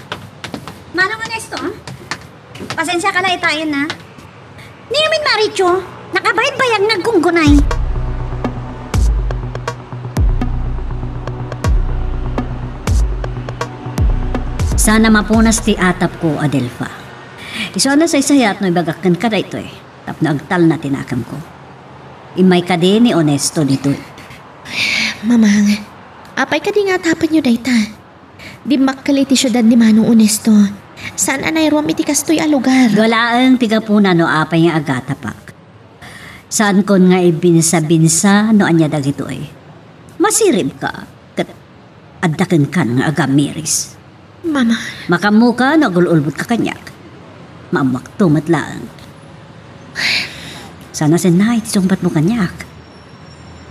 Manong Ernesto, ah? Pasensiaka la itayen, a. Ni amin, Maricho, nakabaybayag nga aggunggunay. Saan a mapunas ti atapko, Adelfa. Isu a nasaysayat no ibagak kenka daytoy tapno agtalna ti nakemko. Immay kadi ni Ernesto ditoy. Mamang, apay kadi nga atapenyo dayta? Dimmakkel iti siudad ni Manong Ernesto. Saan a nairuam iti kastoy a lugar. Galaeng ti gapuna no apay nga agatapak. Saankon nga ibinsa-binsa no ania dagitoy. Masiribka ket adda kenkan nga agamiris. Mama. Makaammoka no agul-ulbotka kaniak. Maammoakto met laeng. Saan a sennay ti sungbatmo kaniak.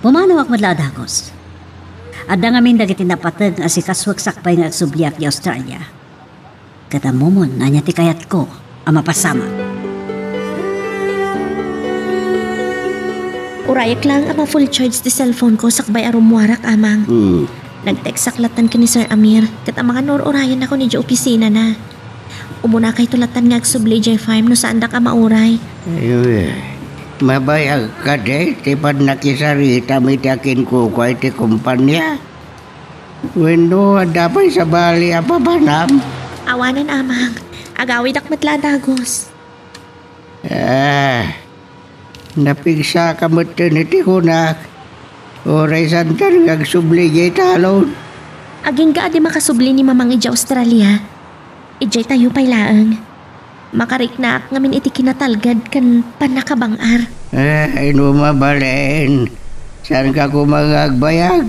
Pumanawak met la a dagus. Adda ngamin dagiti napateg nga asikasuek sakbay nga agsubliak idiay Australia. Ket ammomon no ania ti kayatko a mapasamak. Urayek laeng a ma-full charge ti cellphone ko sakbay a rummuarak, Amang. Hmm. Nag-textak lattan ken ni Sir Amir, ket amangan no ur-urayennakon idiay opisinana. Umunakayto lattan nga agsubli idiay farm no saandak a mauray. Ay, mabayag kadi ti pannakisaritam iti akinkukua iti kompania? Wenno, adda pay sabali a papanam? Awanen, Amang. Agawidak met la a dagus. Ah, napigsaka metten iti kunak. Uray saantan nga agsubli idiay talon. Agingga a di makasubli ni Mamang idiay Australia. Idiay tayo pay laeng. Makariknaak ngamin iti kinatalged ken pannakabang-ar. Ay, no mabalin, saanka koma nga agbayag?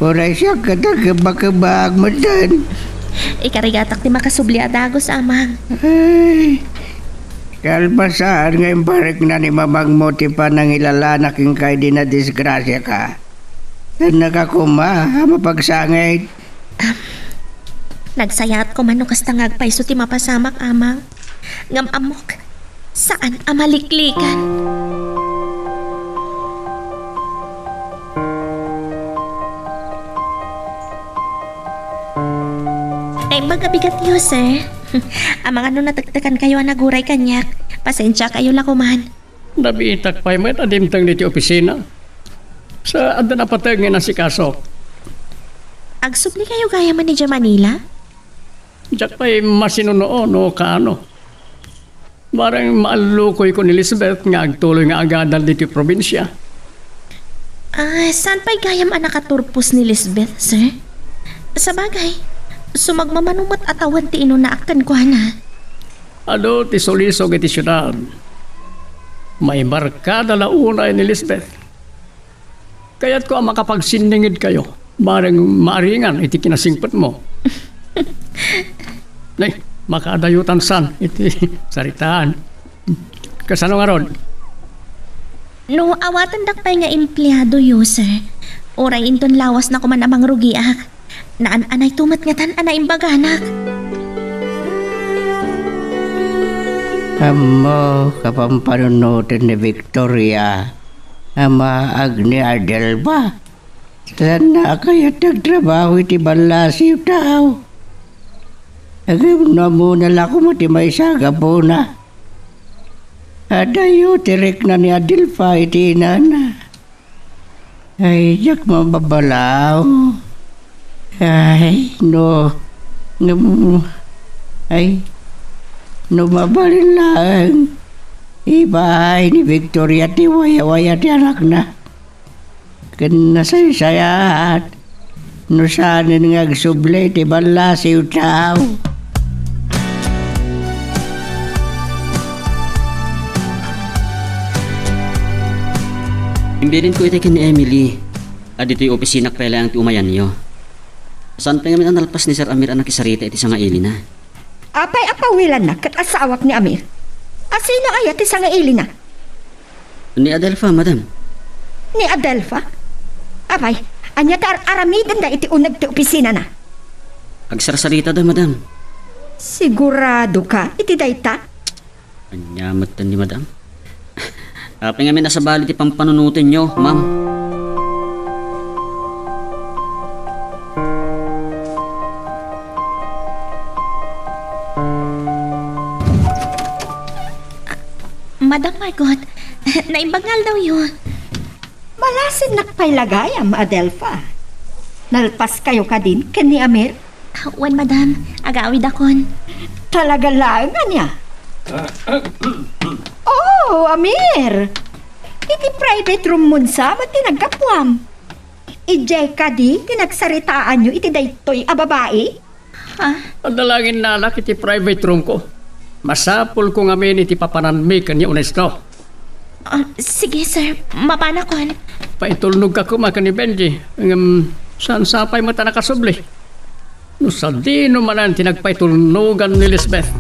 Uray siak ket agkebakebak metten. Ikarigatak ti makasubli a dagus, Amang. Ay, kalpasan nga imparikna ni mamangmo ti panangilalanak kenka idi nadisgrasiaka. Saannaka koma a mapagsangit. Am, nagsayaat koma no kasta nga agpayso ti mapasamak, Amang. Ngem ammok, saan a maliklikan. Naimbag a bigatyo, sir. Amangan no natektekankayo a naguray kaniak. Pasensiakayo la koman. Nabiitak pay met a dimteng ditoy opisina. Sa adda napateg nga inasikaso. Agsubli kayo gayam idiay Manila? Diak pay masinuno no kaano. Bareng maallukoyko ni Lisbeth nga agtuloy nga agadal ditoy probinsia. Ah, saan pay gayam a nakaturpos ni Lisbeth, sir? Sabagay, sumagmamano met a tawen ti inunaak kenkuana. Adu ti sulisog iti siudad. Maibarkada la unay ni Lisbeth. Kayatko a makapagsinningedkayo, bareng maaringan iti kinasingpetmo. Nay, makaadayotan san iti saritaan. Kasano ngarud? No awatendak pay nga empleadoyo, sir, uray inton lawasna koman a mangrugiak, naan-anayto met ngatan a naimbaganak. Ammok a pampanunoten ni Victoria, ama agni Adelfa. Saanna a kayat ti agtrabaho iti ballasiw tao. Ngem no ammona la koma ti maysa a gapuna. Adayo ti rikna ni Adelfa iti inana. Ay, diak mababalaw. Ay, no, ngem, ay, no mabalin laeng, ibaay ni Victoria ti wayawaya ti anakna. Ken nasaysayaat no saanen nga agsubli ti ballasiw tao. Imbilinko iti ken ni Emily a ditoy opisinak pay laeng ti umayanyo. Saan pay ngamin a nalpas ni Sir Amir a nakisarita iti sangailina? Apay a pawilannak ket asawak ni Amir? A sino aya ti sangailina? Ni Adelfa, madam. Ni Adelfa? Apay, ania ti ar-aramidenda iti uneg ti opisinana? Agsarsaritada, madam. Sigurado ka iti dayta? Ania met ni madam? Apay ngamin a sabali ti pampanunotenyo, ma'am? Madam Margot, naimbag nga aldawyo. Malasinnak pay la gayam, Adelfa. Nalpaskayo kadin ken ni Amir? Wen, madam. Agawidakon. Talaga laeng, ania? Oh, Amir! Iti private room mon sa met ti naggapuam. Idiay kadi ti nagsaritaanyo iti daytoy a babai? Ha? Adda la nga innalak iti private roomko. Masapulko ngamin iti papananmi ken ni Ernesto. Ah, sige, sir. Mapanakon. Paitulnogka koma ken ni Benji. Ngem, saan sapay met a nakasubli? No sadino manen ti nagpaitulnogan ni Lisbeth?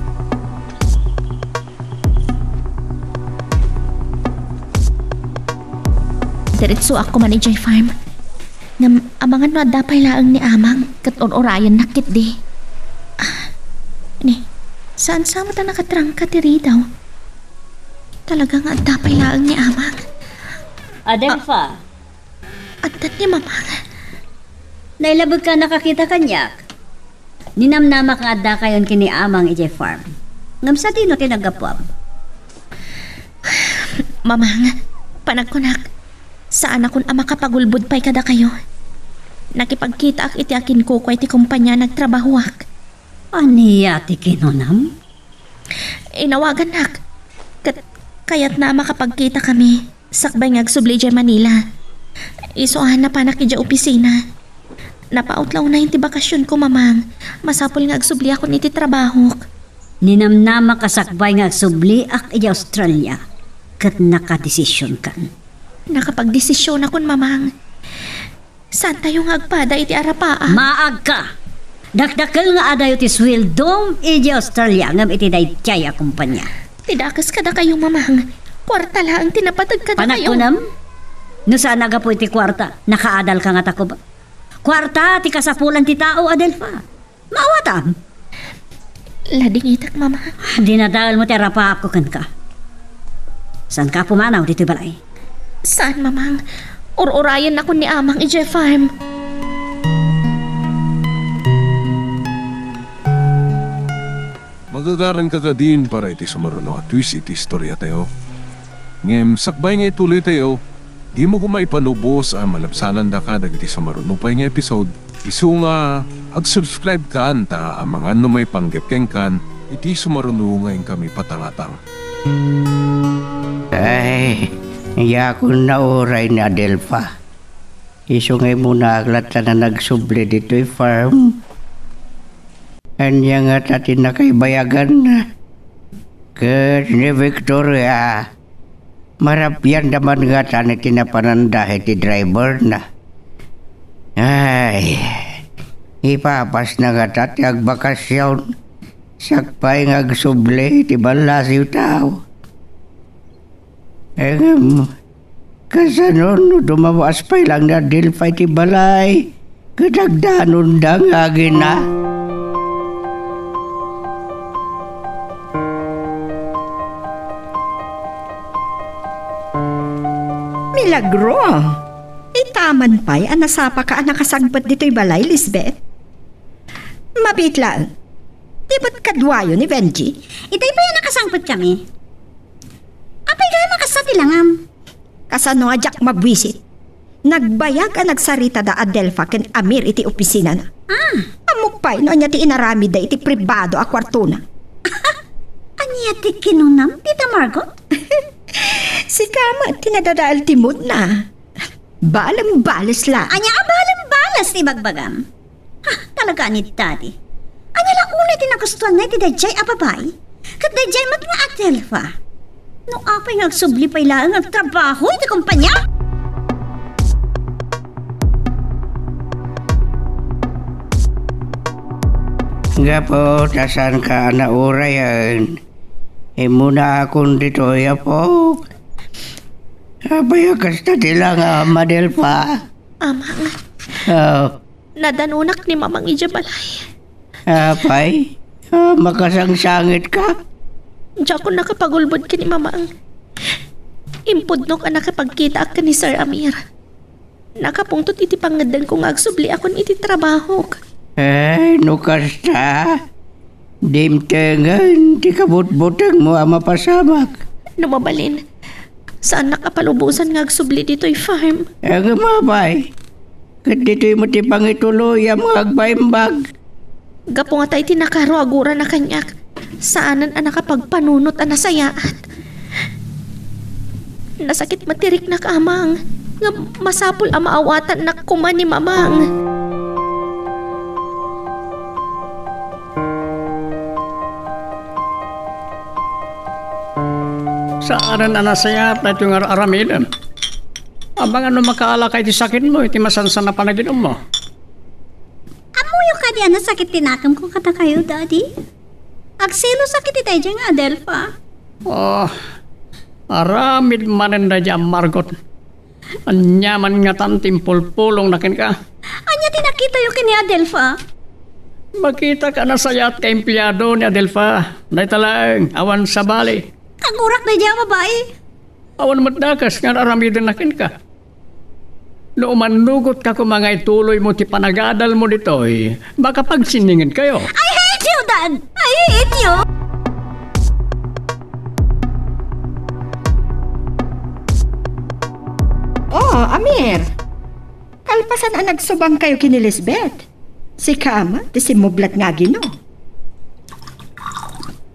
Diretsoak koma idiay farm. Ngem amangan no adda pay laeng ni Amang ket ur-urayennak ketdi. Ah, ni, saan sa met a nakatrangka ti ridaw? Talaga nga adda pay laeng ni Amang. Adelfa. Ah, adda ni Mamang. Nailabekka a nakakita kaniak. Ninamnamak nga addakayon ken ni Amang idiay farm. Ngem sadino ti naggapuam? Mamang, panagkunak, saanakon a makapagulbod pay kadakayo. Nakipagkitaak iti akinkukuay ti kompania a nagtrabahoak. Ania ti kinunam? Inawagannak. Ket kayatna a makapagkitakami sakbay nga agsubli idiay Manila. Isu a napanak idiay opisina. Napaut la unay ti bakasionko, Mamang. Masapul nga agsubliakon iti trabahok. Ninamnamak a sakbay nga agsubliak idiay Australia, ket nakadesisionkan. Nakapagdesisionakon, Mamang. Saantayo nga agpada iti arapaak? Maagka! Dakdakkel nga adayo ti sueldom idiay Australia ngem iti daydiay a kompania. Ti dakes kadakayo, Mamang. Kuarta laeng ti napateg kadakayo. Panagkunam? No saan a gapu iti kuarta, nakaadalka nga takuba. Kuarta ti kasapulan ti tao, Adelfa. Maawatam? Ladingitek, Mama. Dinadaelmo ti arapaapko kenka. Saanka a pumanaw ditoy balay? Saan, Mamang. Ur-urayennakon ni Amang idiay farm. Magagaranka kadin para iti sumaruno a twist iti istoriatayo. Ngem sakbay nga ituloytayo, dimo koma ipanubos a malabsanandaka dagiti sumaruno pay nga episode. Isu nga, ag-subscribe kan ta amangan no maipanggep kenkan iti sumaruno nga inkami patangatang. Ay, iyakon na uray ni Adelfa. Isu nga imunaak latta a nagsubli ditoy farm. Ania ngata ti nakaibayaganna? Ket ni Victoria, marabianda man ngata iti napananda iti driverna. Ay, ipapasna ngata ti agbakasion, sakbay nga agsubli iti ballasiw tao. Ngem, kasano no dumawas pay laeng ni Adelfa iti balay ket agdanonda nga agina? Milagro! Ita man pay a nasapaka a nakasangpet ditoy balay, Lisbeth? Mabiit laeng. Di met kaduayo ni Benji? Itay pay a nakasangpetkami. Apay gayam a kasta ti langam? Kasano a diak mabuisit? Nagbayag a nagsarita da Adelfa ken Amir iti opisinana. Ah. Ammok pay no ania ti inaramidda iti pribado a kuartona. Ania ti kinunam, Tita Margot? Sika met ti nadadael ti moodna. Balembales la. Ania a balembales ti ibagbagam? Ha, talaga ni Daddy. Ania la unay ti nagustuanna iti daydiay a babai? Ket daydiay met nga Adelfa. No apay nga agsubli pay laeng nga agtrabaho iti kompania? Gapu ta saanka a naurayen, immunaakon ditoy, Apo. Apay a kasta ti langam, Adelfa? Amang, Ah, nadanunak ni Mamang idiay balay. Apay? Ah, makasangsangitka? Diakon nakapagulbod ken ni Mamang. Impudnok a nakapagkitaak ken ni Sir Amir. Nakapungtot iti pangngeddengko nga agsubliakon iti trabahok. Eh, no kasta, dimtengen ti kabutbutengmo a mapasamak. No mabalin, saannak a palubosan nga agsubli ditoy farm. Eh, ngem apay? Ket ditoy met ti pangituloyam nga agbaimbag. Gapu nga ta iti nakaro a gurana kaniak, saanen a nakapagpanunot a nasayaat. Nasakit met ti riknak, Amang, nga masapul a maawatannak koma ni Mamang. Saanen a nasayaat daytoy nga ar-aramidem. Amangan no makaalaka iti sakitmo iti masansan a panaginummo. Ammoyo kadi a nasakit ti nakemko kadakayo, Daddy? Agselosak iti daydiay nga Adelfa. Oh, aramid manen daydiay a margot. Aniaman ngatan ti impulpulongna kenka? Ania ti nakitayo ken ni Adelfa? Makitak a nasayaat nga empleado ni Adelfa. Dayta laeng, awan sabali. Kagurak daydiay a babai. Awan met dakes nga ar-aramidenna kenka. No umannugotka koma nga ituloymo ti panagadalmo ditoy, makapagsinningedkayo. I hate you, Dad! I hate you! Oh, Amir. Kalpasan a nagsubangkayo ken ni Lisbeth, sika met ti simmublat nga agino.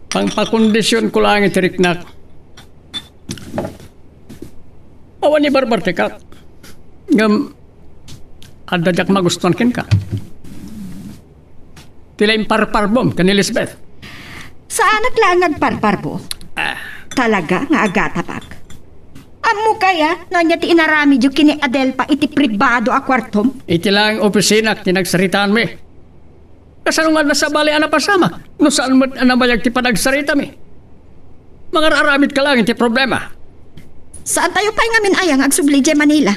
Pangpakondisionko laeng iti riknak. Awan ibarbartekak. Ngem, adda diak magustuan kenka. Ti la imparparbom ken ni Lisbeth. Saanak laeng nga agparparbo. Ah. Talaga nga agatabak. Ammok aya no ania ti inaramidyo ken ni Adelfa iti pribado a kuartom? Iti laeng opisinako ti nagsaritaanmi. Kasano nga adda sabali a napasamak no saan met a nabayag ti panagsaritami? Mangar-aramidka laeng iti problema. Saantayo pay ngamin aya nga agsubli idiay Manila?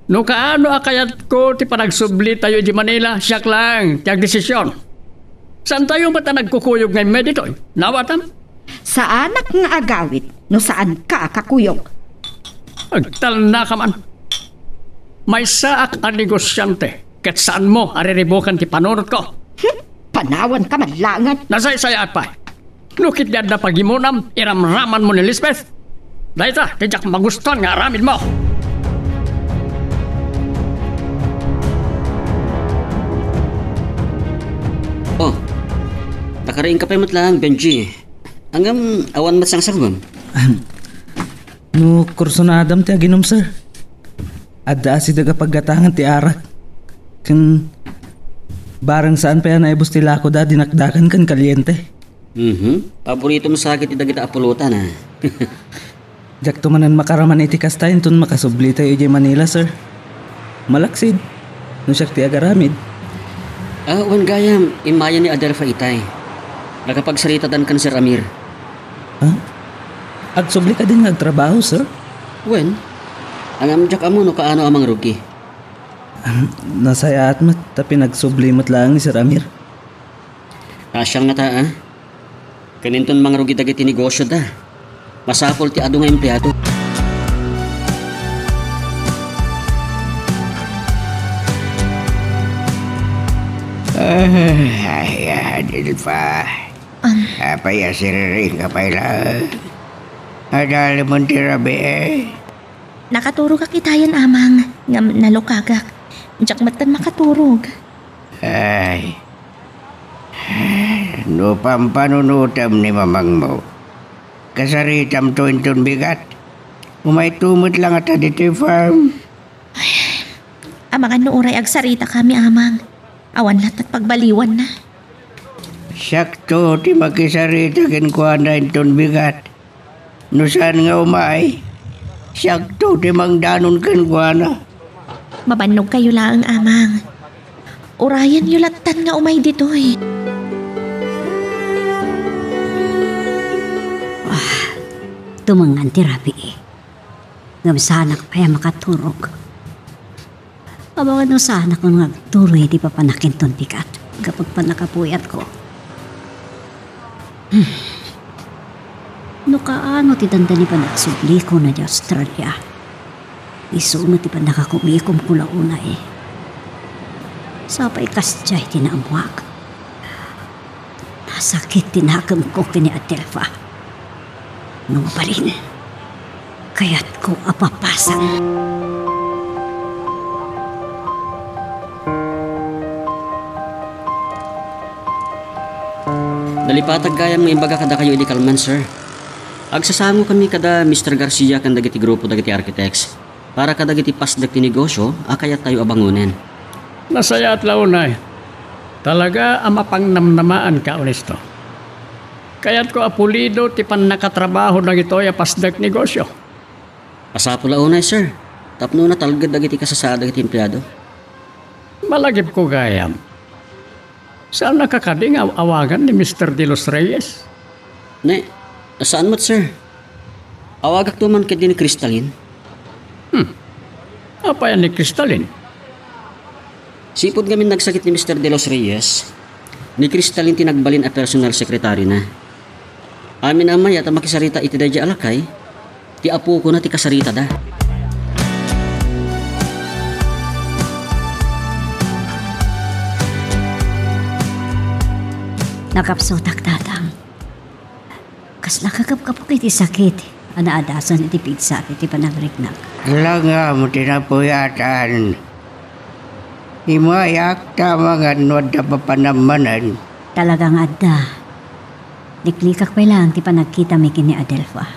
No kaano a kayatko ti panagsublitayo idiay Manila, siak laeng ti agdesision. Saantayo met a nagkukuyog nga immay ditoy. Naawatam? Saanak nga agawid no saanka a kakuyog. Agtalnaka man. Maysaak a negosiante ket saanmo a riribuken ti panunotko. Hmm, panawanka man laengen. Nasaysayaat pay. No ketdi adda pagimonam, iramramanmo ni Lisbeth. Dayta ti diak magustuan nga aramidmo. Oh, nakariingka pay met laeng, Benji. Ngem, awan met sangsagmem. Ahem. No kursunadam ti aginom, sir. Adda asideg a paggatangan ti arak. Ken bareng saan pay a naibus ti lakoda, dinakdakan ken kaliente. Mhm. Paboritom sa ket ti dagita a pulutan, a. Diakto manen makaraman iti kasta inton makasublitayo idiay Manila, sir. Malaksid, no siak ti agaramid. Ah, wen gayam, immayen ni Adelfa itay. Nakapagsaritadan ken Sir Amir. Ha? Agsubli kadin nga agtrabaho, sir? Wen, ngem diak ammo no kaano a mangrugi. Ahem, nasayaat met ta pinagsubli met laeng ni Sir Amir. Kaasian ngata, a? Ken inton mangrugi dagiti negosyoda, masapul ti adu nga empleado. Ay, Adelfa. Am. Apay a siriring ka pay laeng? Adda laeng ti rabii. Nakaturogak itayen, Amang, ngem nalukagak. Diak metten makaturog. Ay. No pampanunotem ni mamangmo, kasaritamto inton bigat. Umayto met la ngata ditoy farm. Amangan no uray agsaritakami, Amang. Awan lattan pagbaliwanna. Siakto ti makisarita kenkuana inton bigat. No saan nga umay, siakto ti mangdanon kenkuana. Mabannogkayo laeng, Amang. Urayenyo lattan nga umay ditoy. Tumengngan ti rabii. Ngem saanak pay a makaturog. Amangan no saanakon nga agtuloy iti papanakinton bigat gapu ti pannakapuyatko. Hmm. No kaano ti dandani panagsubliko na di Australia, isu met ti pannakakumikom ko la unay. Sapay kasdiay ti naammuak. Nasakit ti nakemko ken ni Adelfa. No mabalin, kayatko a papasan. Nalipatag gayam nga imbaga kadakayo idi kalman, sir. Agsasangokami kada Mister Garcia ken dagiti grupo dagiti architects para kadagiti pasdek ti negosio a kayattayo a bangonen. Nasayaat la unay. Talaga a mapangnamnamaanka, Onesto. Kayatko a pulido ti pannakatrabaho dagitoy a pasdek negosio. Masapul a unay, sir, tapno natalged dagiti kasasaad dagiti empleado. Malagipko gayam. Saannaka kadi nga aw-awagan ni Mister De Los Reyes? Ne, saan met, sir. Awagakto man ketdi ni Crystalline. Hmm. Apay a ni Crystalline? Sipud ngamin nagsakit ni Mister De Los Reyes, ni Crystalline ti nagbalin a personal secretary na. Amin a mayat a makisarita iti daydiay a lakay, ti apokona ti kasaritada. Nakapsutak, Tatang. Kasla kakapkapok iti sakit a naadasan iti pigsa iti panagriknak. Langam ti napuyatan. Imayak ta amangan no adda papanam manen. Talaga nga adda. Liklikak pay laeng ti panagkitami ken ni Adelfa.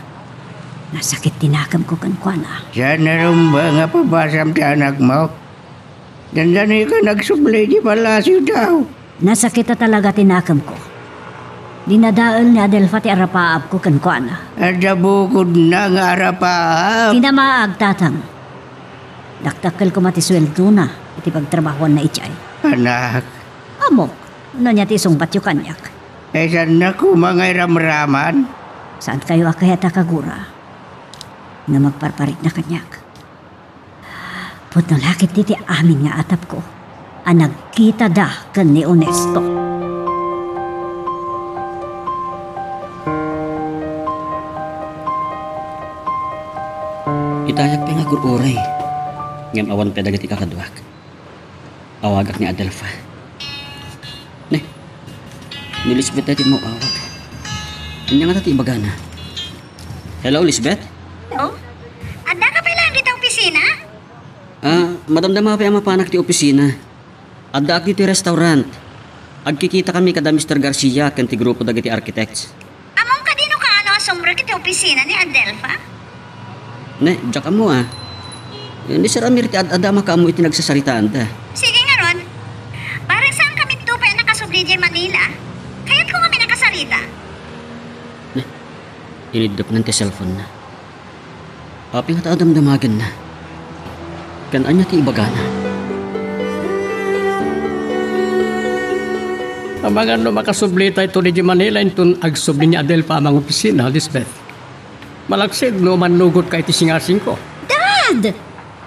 Nasakit ti nakemko kenkuana. Saan a rumbeng a pabasam ti anakmo? Dandani ka nagsubli iti palasiotayo. Nasakit a talaga ti nakemko. Dinadael ni Adelfa ti arapaabko kenkuana. Adda bukodna nga arapaab. Kinamaag, Tatang. Dakdakkel koma ti sueldona iti pagtrabahoanna idiay. Anak. Ammok, no ania ti isungbatyo kaniak. Ay, saanna koma nga iramraman? Saankayo a kayat a kagura nga magparparikna kaniak. Pudno la ketdi ti amin nga atapko a nagkitada ken ni Onesto. Itayak pay nga agur-uray, ngem awan pay dagiti kakaduak. Awagak ni Adelfa. Ne, ni Lisbeth ti maawag. Ania ngata ti ibagana? Hello, Lisbeth? Hello? Addaka pay laeng dita opisina? Ah, madamdama pay a mapanak ti opisina. Addaak ditoy restaurant. Agkikitakami kada Mister Garcia ken ti grupo dagiti architects. Ammom kadi no kaano a sumrek iti opisina ni Adelfa? Ne, diak ammo a. Ni Sir Amir ti ad-adda a makaammo iti nagsasaritaanda. Sige ngarud. Bareng saankami pay a nakasubli idiay Manila. Kayatko ngamin a kasarita. Ne, iniddepnan ti cellphone-na. Apay ngata a damdamagenna? Ken ania ti ibagana? Amangan no makasublitayto idiay Manila inton agsubli ni Adelfa a mangopisina, Lisbeth. Malaksid no mannugotka iti singasingko. Dad!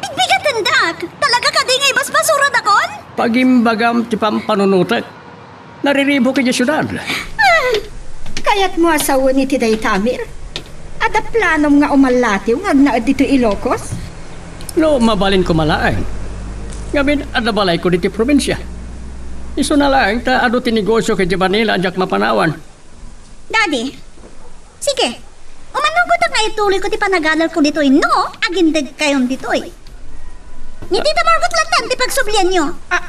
Bigbigatendak! Talaga kadi nga ibasbasuradakon? Pagimbagam ti pampanunotek. Nariribuk idiay siudad. Ah, kayatmo a sawen iti dayta, Amir? Adda planom nga umallatiw nga agnaed ditoy Ilocos? No, mabalin koma laeng. Ngamin, adda balayko ditoy probinsia. Isuna laeng ta adu ti negosio idiay Manila a diak mapanawan. Daddy, sige. Umannugotak nga ituloyko ti panagadalko ditoy no agindegkayon ditoy. Ni Tita Margot latta ti pagsublianyo. Ah,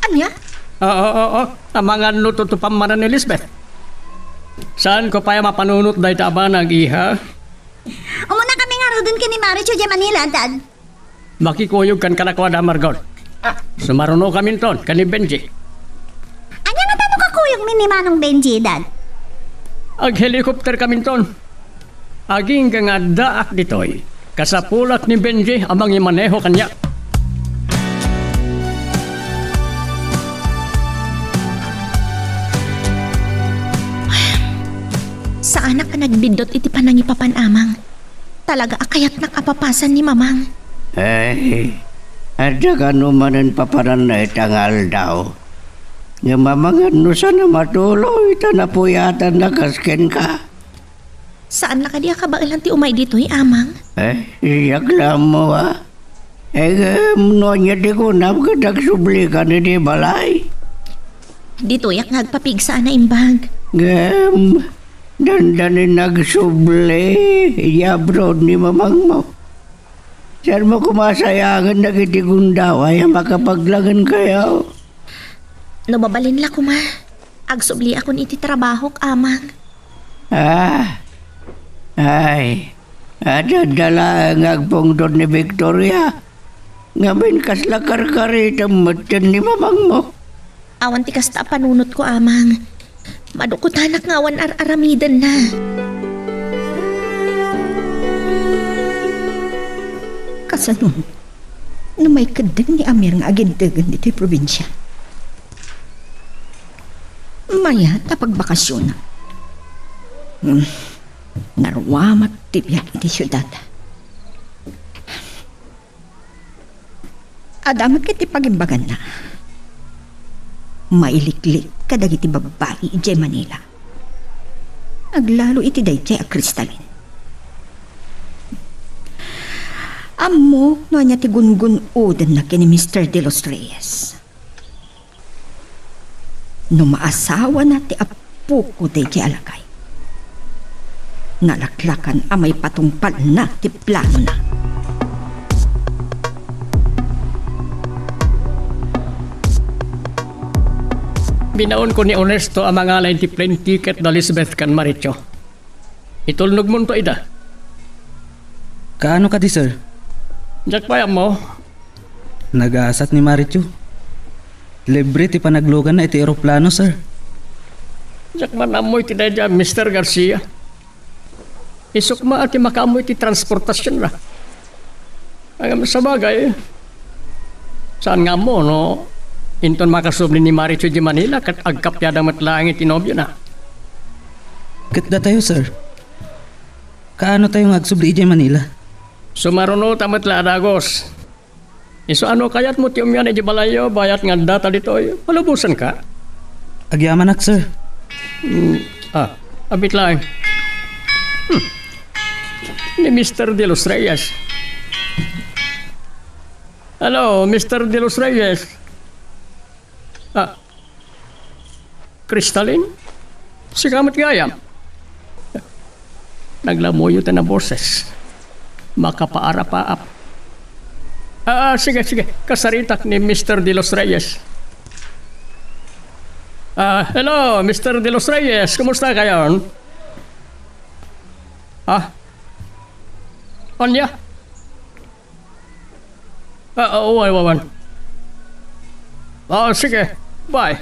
ania? Oo, oo, oo. Amangan no tutupam manen ni Lisbeth. Saanko pay a mapanunot dayta a banag, iha? Umunakami ngaruden ken ni Maricho idiay Manila, Dad. Makikuyogkan kadakuada, Margot. Ah. Sumarunokaminton ken ni Benji. Ania ngata no kakuyogmi ni Manong Benji, Dad? Aghelicopterkaminton. Agingga nga addaak ditoy, kasapulak ni Benji a mangimaneho kaniak. Saanak a nagbiddut iti panangipapan, Amang. Talaga a kayatnak a papasan ni Mamang. Ay, adda kano manen papananna ita nga aldaw. Ngem amangan no saan a matuloy ta napuyatanna kas kenka. Saanna kadi a kabaelan ti umay ditoy, Amang? Eh, siak la ammo, a. Eh, ngem no ania ti kunam ket agsublika idiay balay? Ditoyak nga agpapigsa a naimbag. Ngem, dandanin agsubli, idiay abroad ni Mamangmo. Saanmo koma a sayangen dagiti gundaway a makapaglagen kayo? No mabalin la koma, agsubliakon iti trabahok, Amang. Ah, ay, adda laeng nga agpungtot ni Victoria. Ngamin kasla karkaritem met ken ni Mamangmo. Awan ti kasta a panunotko, Amang. Madukutanak nga awan ar-aramidenna. Kasano? No maikeddeng ni Amir nga agintegen ditoy probinsia, mayat a pagbakasiona. Hmm. Narua met ti biag iti siudad. Adda met ket ti pagimbaganna. Mailiklik kadagiti babbai idiay Manila. Aglalo iti daydiay a Cristalin. Ammok no ania ti gungun-odenna ken ni Mister De Los Reyes. No maasawana ti apoko daydiay a lakay, nalaklakan a maipatungpalna ti planona. Binaonko ni Ernesto a mangala iti plane ticket da Lisbeth ken Maricho. Itulnogmonto ida. Kaano kadi, sir? Diak pay ammo. Nagasat ni Maricho. Libre ti panagluganna iti eroplano, sir. Diak man ammo iti daydiay a Mister Garcia. Isukma ti makaammo iti transportasionna. Ngem sabagay, saan nga ammo no inton makasubli ni Maricho idiay Manila ket agkappiada met laeng iti nobiona. Ket datayo, sir? Kaano tayo nga agsubli idiay Manila? Sumarunota met la a dagus. Isu a no kayatmo ti umian idiay balayyo, bayat nga addata ditoy, palubosanka. Agyamanak, sir. Mm, ah, abit laeng. Hmm. Ni Mister De Los Reyes. Hello, Mister De Los Reyes. Ah, Cristalin? Sika met gayam? Naglamuyo ta na boses. Makapaarapaap. Ah, ah, sige, sige. Kasaritak ni Mister De Los Reyes. Ah, hello, Mister De Los Reyes. Kumusta kayon? Ah? Ania? Ah, ah, awan, awan. Ah, sige. Bye.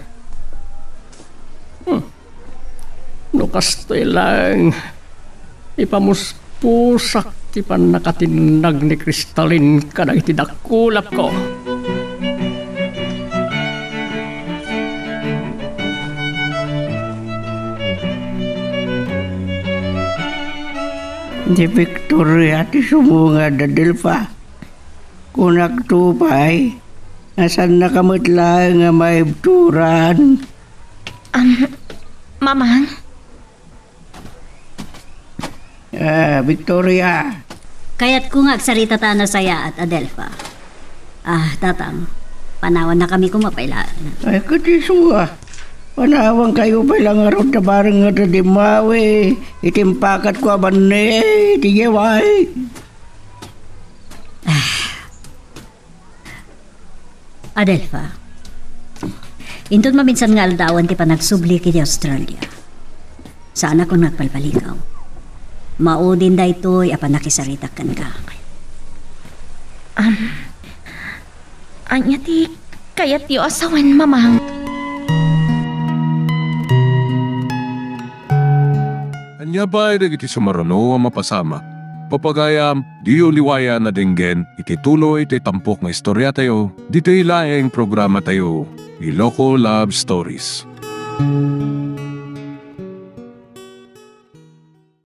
Hmm. No kastoy laeng, ipamuspusak ti pannakatinnag ni Cristalin kadagiti dakulapko. Ni Victoria ti sumungad, Adelfa. Kunakto pay, a saannaka met laeng a maibturan. Am, Mamang? Ah, Victoria. Kayatko nga agsarita ta a nasayaat, Adelfa. Ah, Tatang, panawannakami koma pay laeng. Ay, ket isu a. Panawankayo pay la ngarud ta bareng nga dimmawi iti impakatko a banne iti yaway. Adelfa, inton maminsan nga aldawen ti panagsubli iti Australia, saanakon nga agbalbalikaw. Maudin daytoy a pannakisaritak kenka. Am, ania ti kayatyo a sawen, Mamang? Ania pay dagiti sumaruno a mapasamak? Pagayam, diyo liwayan a denggen iti tuloy ti tampok nga istoriatayo, ditoy laeng programatayo, Iloko Love Stories.